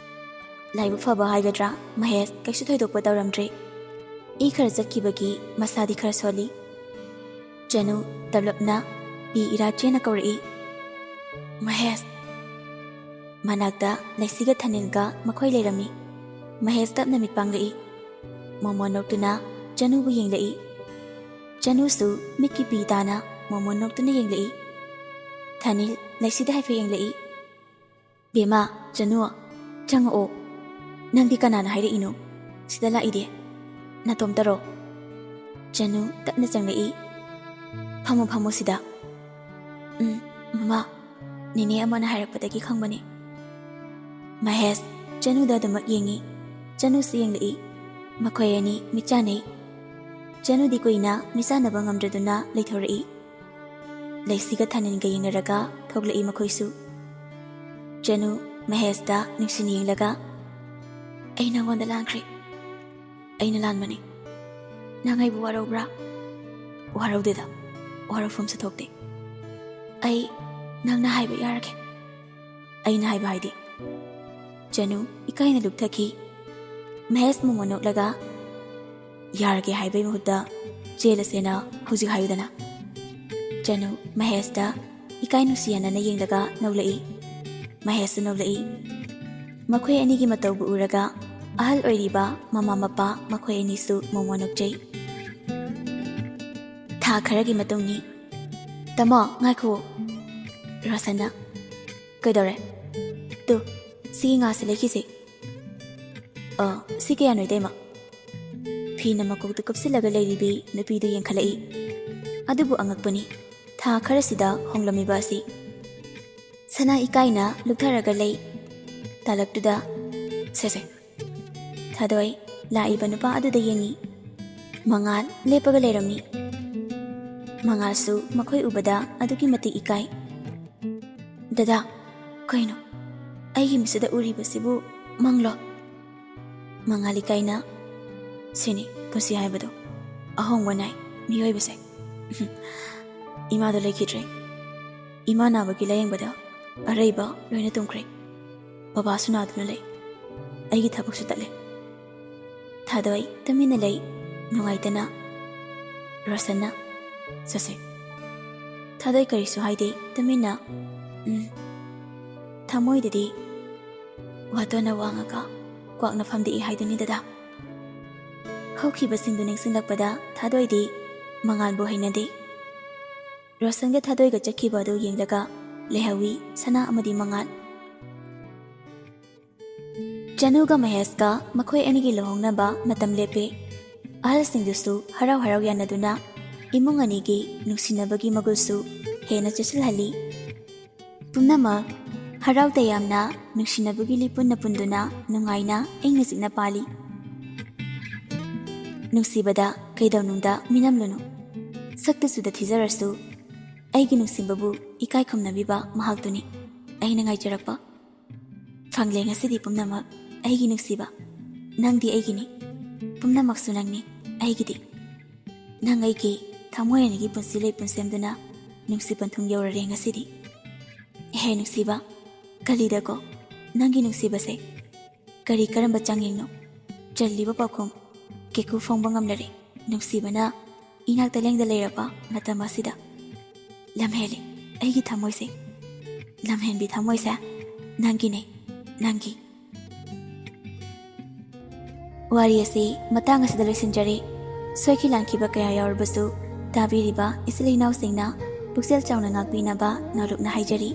ꯂꯥꯏꯕꯛ ꯐꯕ ꯍꯥꯏꯒꯗ꯭ꯔꯥ, ꯃꯍꯦꯁ ꯀꯩꯁꯨ ꯊꯣꯏꯗꯣꯛꯄ ꯇꯧꯔꯝꯗ꯭ꯔꯦ꯫ ꯏ ꯈꯔ ꯆꯠꯈꯤꯕꯒꯤ ꯃꯁꯥꯗꯤ ꯈꯔ ꯁꯣꯜꯂꯤ꯫ ꯆꯅꯨ ꯇꯞꯂꯞꯅ ꯄꯤ ꯏꯔꯥ ꯆꯦꯟꯅ ꯀꯧꯔꯛꯏ, "ꯃꯍꯦꯁ!" ꯃꯅꯥꯛꯇ ꯂꯩꯁꯤꯒ ꯊꯥꯅꯤꯜꯒ ꯃꯈꯣꯏ ꯂꯩꯔꯝꯃꯤ꯫ ꯃꯍꯦꯁ ꯇꯞꯅ ꯃꯤꯠ ꯄꯥꯡꯂꯛꯏ꯫ ꯃꯣꯃꯣꯟ ꯅꯣꯛꯇꯨꯅ ꯆꯅꯨꯕꯨ ꯌꯦꯡꯂꯛꯏ꯫ ꯆꯅꯨꯁꯨ ꯃꯤꯠꯀꯤ ꯄꯤ ꯇꯥꯅ ꯃꯣꯃꯣꯟ ꯅꯣꯛꯇꯨꯅ ꯌꯦꯡꯂꯛꯏ꯫ ꯊꯥꯅꯤꯜ ꯂꯩꯁꯤꯗ ꯍꯥꯏꯐꯦꯠ ꯌꯦꯡꯂꯛꯏ꯫ "ꯕꯦꯝꯃ, ꯆꯅꯨ, ꯆꯪꯉꯛꯑꯣ꯫ ꯅꯪꯗꯤ ꯀꯅꯥꯅ ꯍꯥꯏꯔꯛꯏꯅꯣ? ꯁꯤꯗ ꯂꯥꯛꯏꯗꯤ꯫ ꯅꯇꯣꯝꯇꯔꯣ?" ꯆꯅꯨ ꯇꯞꯅ ꯆꯪꯂꯛꯏ꯫ "ꯐꯝꯃꯣ, ꯐꯝꯃꯣ ꯁꯤꯗ꯫ "ꯎꯝ, ꯃꯃꯥ, ꯅꯦꯅꯦ ꯑꯃꯅ ꯍꯥꯏꯔꯛꯄꯗꯒꯤ ꯈꯪꯕꯅꯤ꯫" ꯃꯍꯦꯁ ꯆꯅꯨꯗ ꯑꯗꯨꯃꯛ ꯌꯦꯡꯉꯤ꯫ ꯆꯅꯨꯁꯨ ꯌꯦꯡꯂꯛꯏ꯫ ꯃꯈꯣꯏ ꯑꯅꯤ ꯃꯤꯠ ꯆꯥꯟꯅꯩ꯫ ꯆꯅꯨꯗꯤ ꯀꯨꯏꯅ ꯃꯤꯠ ꯆꯥꯟꯅꯕ ꯉꯝꯗ꯭ꯔꯗꯨꯅ ꯂꯩꯊꯣꯔꯛꯏ꯫ ꯂꯩꯁꯤꯒ ꯊꯥꯅꯤꯟꯒ ꯌꯦꯡꯅꯔꯒ ꯊꯣꯛꯂꯛꯏ ꯃꯈꯣꯏꯁꯨ꯫ ꯆꯅꯨ ꯃꯍꯦꯁꯇ ꯅꯨꯡꯁꯤꯅ ꯌꯦꯡꯂꯒ, "ꯑꯩ ꯅꯉꯣꯟꯗ ꯂꯥꯟꯈ꯭ꯔꯦ꯫ ꯑꯩꯅ ꯂꯥꯟꯕꯅꯤ꯫ ꯅꯪ ꯑꯩꯕꯨ ꯋꯥꯔꯧꯕ꯭ꯔꯥ?" "ꯋꯥꯔꯧꯗꯦꯗ, ꯋꯥꯔꯧꯐꯝꯁꯨ ꯊꯣꯛꯇꯦ꯫ ꯑꯩ ꯅꯪꯅ ꯍꯥꯏꯕ ꯌꯥꯔꯒꯦ꯫" "ꯑꯩꯅ ꯍꯥꯏꯕ ꯍꯥꯏꯗꯤ?" ꯆꯅꯨ ꯏꯀꯥꯏꯅ ꯂꯨꯞꯊꯈꯤ꯫ ꯃꯍꯦꯁ ꯃꯣꯃꯣꯟ ꯅꯣꯛꯂꯒ, "ꯌꯥꯔꯒꯦ ꯍꯥꯏꯕꯩ ꯃꯍꯨꯠꯇ ꯆꯦꯜꯂꯁꯦꯅ ꯍꯧꯖꯤꯛ ꯍꯥꯏꯌꯨꯗꯅ꯫" ꯆꯅꯨ ꯃꯍꯦꯁꯇ ꯏꯀꯥꯏ ꯅꯨꯡꯁꯤ ꯌꯥꯅꯅ ꯌꯦꯡꯂꯒ ꯅꯣꯛꯂꯛꯏ꯫ ꯃꯍꯦꯁꯁꯨ ꯅꯣꯛꯂꯛꯏ꯫ ꯃꯈꯣꯏ ꯑꯅꯤꯒꯤ ꯃꯇꯧꯕꯨ ꯎꯔꯒ ꯑꯍꯜ ꯑꯣꯏꯔꯤꯕ ꯃꯃꯥ ꯃꯄꯥ ꯃꯈꯣꯏ ꯑꯅꯤꯁꯨ ꯃꯣꯃꯣꯟ ꯅꯣꯛꯆꯩ꯫ ꯊꯥ ꯈꯔꯒꯤ ꯃꯇꯨꯡꯅꯤ꯫ "ꯇꯥꯃꯣ, ꯉꯥꯏꯈꯨꯑꯣ꯫" ꯔꯣꯁꯟꯅ, "ꯀꯩꯗꯧꯔꯦ?" "ꯇꯨ, ꯁꯤꯒꯤ ꯉꯥꯁꯦ ꯂꯩꯈꯤꯁꯦ꯫" "ꯑ, ꯁꯤ ꯀꯌꯥꯅꯣ, ꯏꯇꯩꯃ?" ꯐꯤꯅ ꯃꯀꯣꯛꯇ ꯀꯨꯞꯁꯤꯜꯂꯒ ꯂꯩꯔꯤꯕꯤ ꯅꯨꯄꯤꯗꯨ ꯌꯦꯡꯈꯠꯂꯛꯏ꯫ ꯑꯗꯨꯕꯨ ꯑꯉꯛꯄꯅꯤ, ꯊꯥ ꯈꯔꯁꯤꯗ ꯍꯣꯡꯂꯝꯃꯤꯕ ꯑꯁꯤ꯫ ꯁꯅꯥ ꯏꯀꯥꯏꯅ ꯂꯨꯞꯊꯔꯒ ꯂꯩ꯫ ꯇꯥꯂꯛꯇꯨꯗ, "ꯁꯦ, ꯁꯦ꯫" ꯊꯥꯗꯣꯏ ꯂꯥꯛꯏꯕ ꯅꯨꯄꯥ ꯑꯗꯨꯗ ꯌꯦꯡꯉꯤ꯫ ꯃꯉꯥꯜ ꯂꯦꯞꯄꯒ ꯂꯩꯔꯝꯃꯤ꯫ ꯃꯉꯥꯜꯁꯨ ꯃꯈꯣꯏ ꯎꯕꯗ ꯑꯗꯨꯛꯀꯤ ꯃꯇꯤꯛ ꯏꯀꯥꯏ꯫ "ꯗꯗꯥ, ꯀꯩꯅꯣ? ꯑꯩꯒꯤ ꯃꯤꯠꯁꯤꯗ ꯎꯔꯤꯕꯁꯤꯕꯨ ꯃꯪꯂꯣ?" ꯃꯉꯥꯜ ꯏꯀꯥꯏꯅ, "ꯁꯤꯅꯤ ꯄꯨꯟꯁꯤ ꯍꯥꯏꯕꯗꯣ, ꯑꯍꯣꯡꯕ ꯅꯥꯏ ꯃꯤꯑꯣꯏꯕꯁꯦ꯫" "ꯏꯃꯥꯗꯣ ꯂꯩꯈꯤꯗ꯭ꯔꯦ꯫ ꯏꯃꯥ ꯅꯥꯕꯒꯤ ꯂꯥꯌꯦꯡꯕꯗ ꯑꯔꯩꯕ ꯂꯣꯏꯅ ꯇꯨꯝꯈ꯭ꯔꯦ꯫ ꯕꯕꯥꯁꯨ ꯅꯥꯗꯨꯅ ꯂꯩ꯫ ꯑꯩꯒꯤ ꯊꯕꯛꯁꯨ ꯇꯠꯂꯦ꯫" ꯊꯥꯗꯣꯏ ꯇꯨꯃꯤꯟꯅ ꯂꯩ, ꯅꯨꯡꯉꯥꯏꯇꯅ꯫ ꯔꯣꯁꯟꯅ, "ꯆꯠꯁꯦ꯫" ꯊꯥꯗꯣꯏ ꯀꯔꯤꯁꯨ ꯍꯥꯏꯗꯦ, ꯇꯨꯃꯤꯟꯅ, "ꯎꯝ꯫" ꯊꯃꯣꯏꯗꯗꯤ ꯋꯥꯇꯣꯟꯅ ꯋꯥꯡꯉꯒ ꯀ꯭ꯋꯥꯛꯅ ꯐꯝꯗꯦꯛꯏ ꯍꯥꯏꯗꯨꯅꯤ ꯗꯗꯥ꯫ ꯍꯧꯈꯤꯕꯁꯤꯡꯗꯨ ꯅꯤꯡꯁꯤꯡꯂꯛꯄꯗ ꯊꯥꯗꯣꯏꯗꯤ ꯃꯉꯥꯜꯕꯨ ꯍꯩꯅꯗꯦ꯫ ꯔꯣꯁꯟꯒ ꯊꯥꯗꯣꯏꯒ ꯆꯠꯈꯤꯕ ꯑꯗꯨ ꯌꯦꯡꯂꯒ ꯂꯩꯍꯧꯏ ꯁꯅꯥ ꯑꯃꯗꯤ ꯃꯉꯥꯜ꯫ ꯆꯅꯨꯒ ꯃꯍꯦꯁꯀ ꯃꯈꯣꯏ ꯑꯅꯤꯒꯤ ꯂꯨꯍꯣꯡꯅꯕ ꯃꯇꯝ ꯂꯦꯞꯄꯦ꯫ ꯑꯍꯜꯁꯤꯡꯗꯨꯁꯨ ꯍꯔꯥꯎ ꯍꯔꯥꯎ ꯌꯥꯅꯗꯨꯅ ꯏꯃꯨꯡ ꯑꯅꯤꯒꯤ ꯅꯨꯡꯁꯤꯅꯕꯒꯤ ꯃꯒꯨꯜꯁꯨ ꯍꯦꯟꯅ ꯆꯨꯁꯤꯜꯍꯜꯂꯤ꯫ ꯄꯨꯝꯅꯃꯛ ꯍꯔꯥꯎ ꯇꯌꯥꯝꯅ ꯅꯨꯡꯁꯤꯅꯕꯒꯤ ꯂꯤꯄꯨꯟꯅ ꯄꯨꯟꯗꯨꯅ ꯅꯨꯡꯉꯥꯏꯅ ꯏꯪꯅ ꯆꯤꯛꯅ ꯄꯥꯜꯂꯤ꯫ ꯅꯨꯡꯁꯤꯕꯗ ꯀꯩꯗꯧꯅꯨꯡꯗ ꯃꯤꯅꯝꯂꯨꯅꯨ꯫ ꯁꯛꯇ ꯆꯨꯗ ꯊꯤꯖꯔꯁꯨ ꯑꯩꯒꯤ ꯅꯨꯡꯁꯤꯕꯕꯨ ꯏꯀꯥꯏ ꯈꯨꯝꯅꯕꯤꯕ ꯃꯍꯥꯛꯇꯨꯅꯤ ꯑꯩꯅ ꯉꯥꯏꯖꯔꯛꯄ꯫ ꯐꯪꯂꯦ ꯉꯁꯤꯗꯤ ꯄꯨꯝꯅꯃꯛ ꯑꯩꯒꯤ ꯅꯨꯡꯁꯤꯕ꯫ ꯅꯪꯗꯤ ꯑꯩꯒꯤꯅꯤ꯫ ꯄꯨꯝꯅꯃꯛꯁꯨ ꯅꯪꯅꯤ ꯑꯩꯒꯤꯗꯤ꯫ ꯅꯪ ꯑꯩꯒꯤ ꯊꯃꯣꯏ ꯑꯅꯤꯒꯤ ꯄꯨꯟꯁꯤ ꯂꯩꯄꯨꯟ ꯁꯦꯝꯗꯨꯅ ꯅꯨꯡꯁꯤ ꯄꯟꯊꯨꯡ ꯌꯧꯔꯔꯦ ꯉꯁꯤꯗꯤ꯫ ꯍꯦ ꯅꯨꯡꯁꯤꯕ, ꯀꯂꯤꯗꯀꯣ ꯅꯪꯒꯤ ꯅꯨꯡꯁꯤꯕꯁꯦ꯫ ꯀꯔꯤ ꯀꯔꯝꯕ ꯆꯥꯡꯌꯦꯡꯅꯣ? ꯆꯜꯂꯤꯕ ꯄꯥꯎꯈꯨꯝ ꯀꯦꯀꯨ ꯐꯣꯡꯕ ꯉꯝꯂꯔꯦ꯫ ꯅꯨꯡꯁꯤꯕꯅ ꯏꯅꯥꯛꯇ ꯂꯦꯡꯗ ꯂꯩꯔꯕ ꯃꯇꯝ ꯑꯁꯤꯗ꯫ ꯂꯝꯍꯦꯜꯂꯦ ꯑꯩꯒꯤ ꯊꯃꯣꯏꯁꯦ꯫ ꯂꯝꯍꯦꯟꯕꯤ ꯊꯃꯣꯏꯁꯦ ꯅꯪꯒꯤꯅꯦ, ꯅꯪꯒꯤ꯫ ꯋꯥꯔꯤ ꯑꯁꯤ ꯃꯇꯥꯡ ꯑꯁꯤꯗ ꯂꯣꯏꯁꯤꯟꯖꯔꯦ꯫ ꯁꯣꯏꯈꯤ ꯂꯥꯟꯈꯤꯕ ꯀꯌꯥ ꯌꯥꯎꯔꯕꯁꯨ ꯇꯥꯕꯤꯔꯤꯕ ꯏꯆꯤꯜ ꯏꯅꯥꯎꯁꯤꯡꯅ ꯄꯨꯛꯆꯦꯜ ꯆꯥꯎꯅ ꯉꯥꯛꯄꯤꯅꯕ ꯅꯣꯂꯨꯛꯅ ꯍꯥꯏꯖꯔꯤ꯫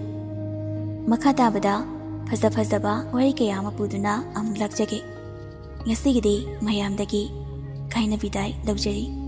ꯃꯈꯥ ꯇꯥꯕꯗ ꯐꯖ ꯐꯖꯕ ꯋꯥꯔꯤ ꯀꯌꯥ ꯑꯃ ꯄꯨꯗꯨꯅ ꯑꯃꯨꯛ ꯂꯥꯛꯆꯒꯦ꯫ ꯉꯁꯤꯒꯤꯗꯤ ꯃꯌꯥꯝꯗꯒꯤ ꯀꯥꯏꯅ ꯕꯤꯗꯥꯏ ꯂꯧꯖꯔꯤ꯫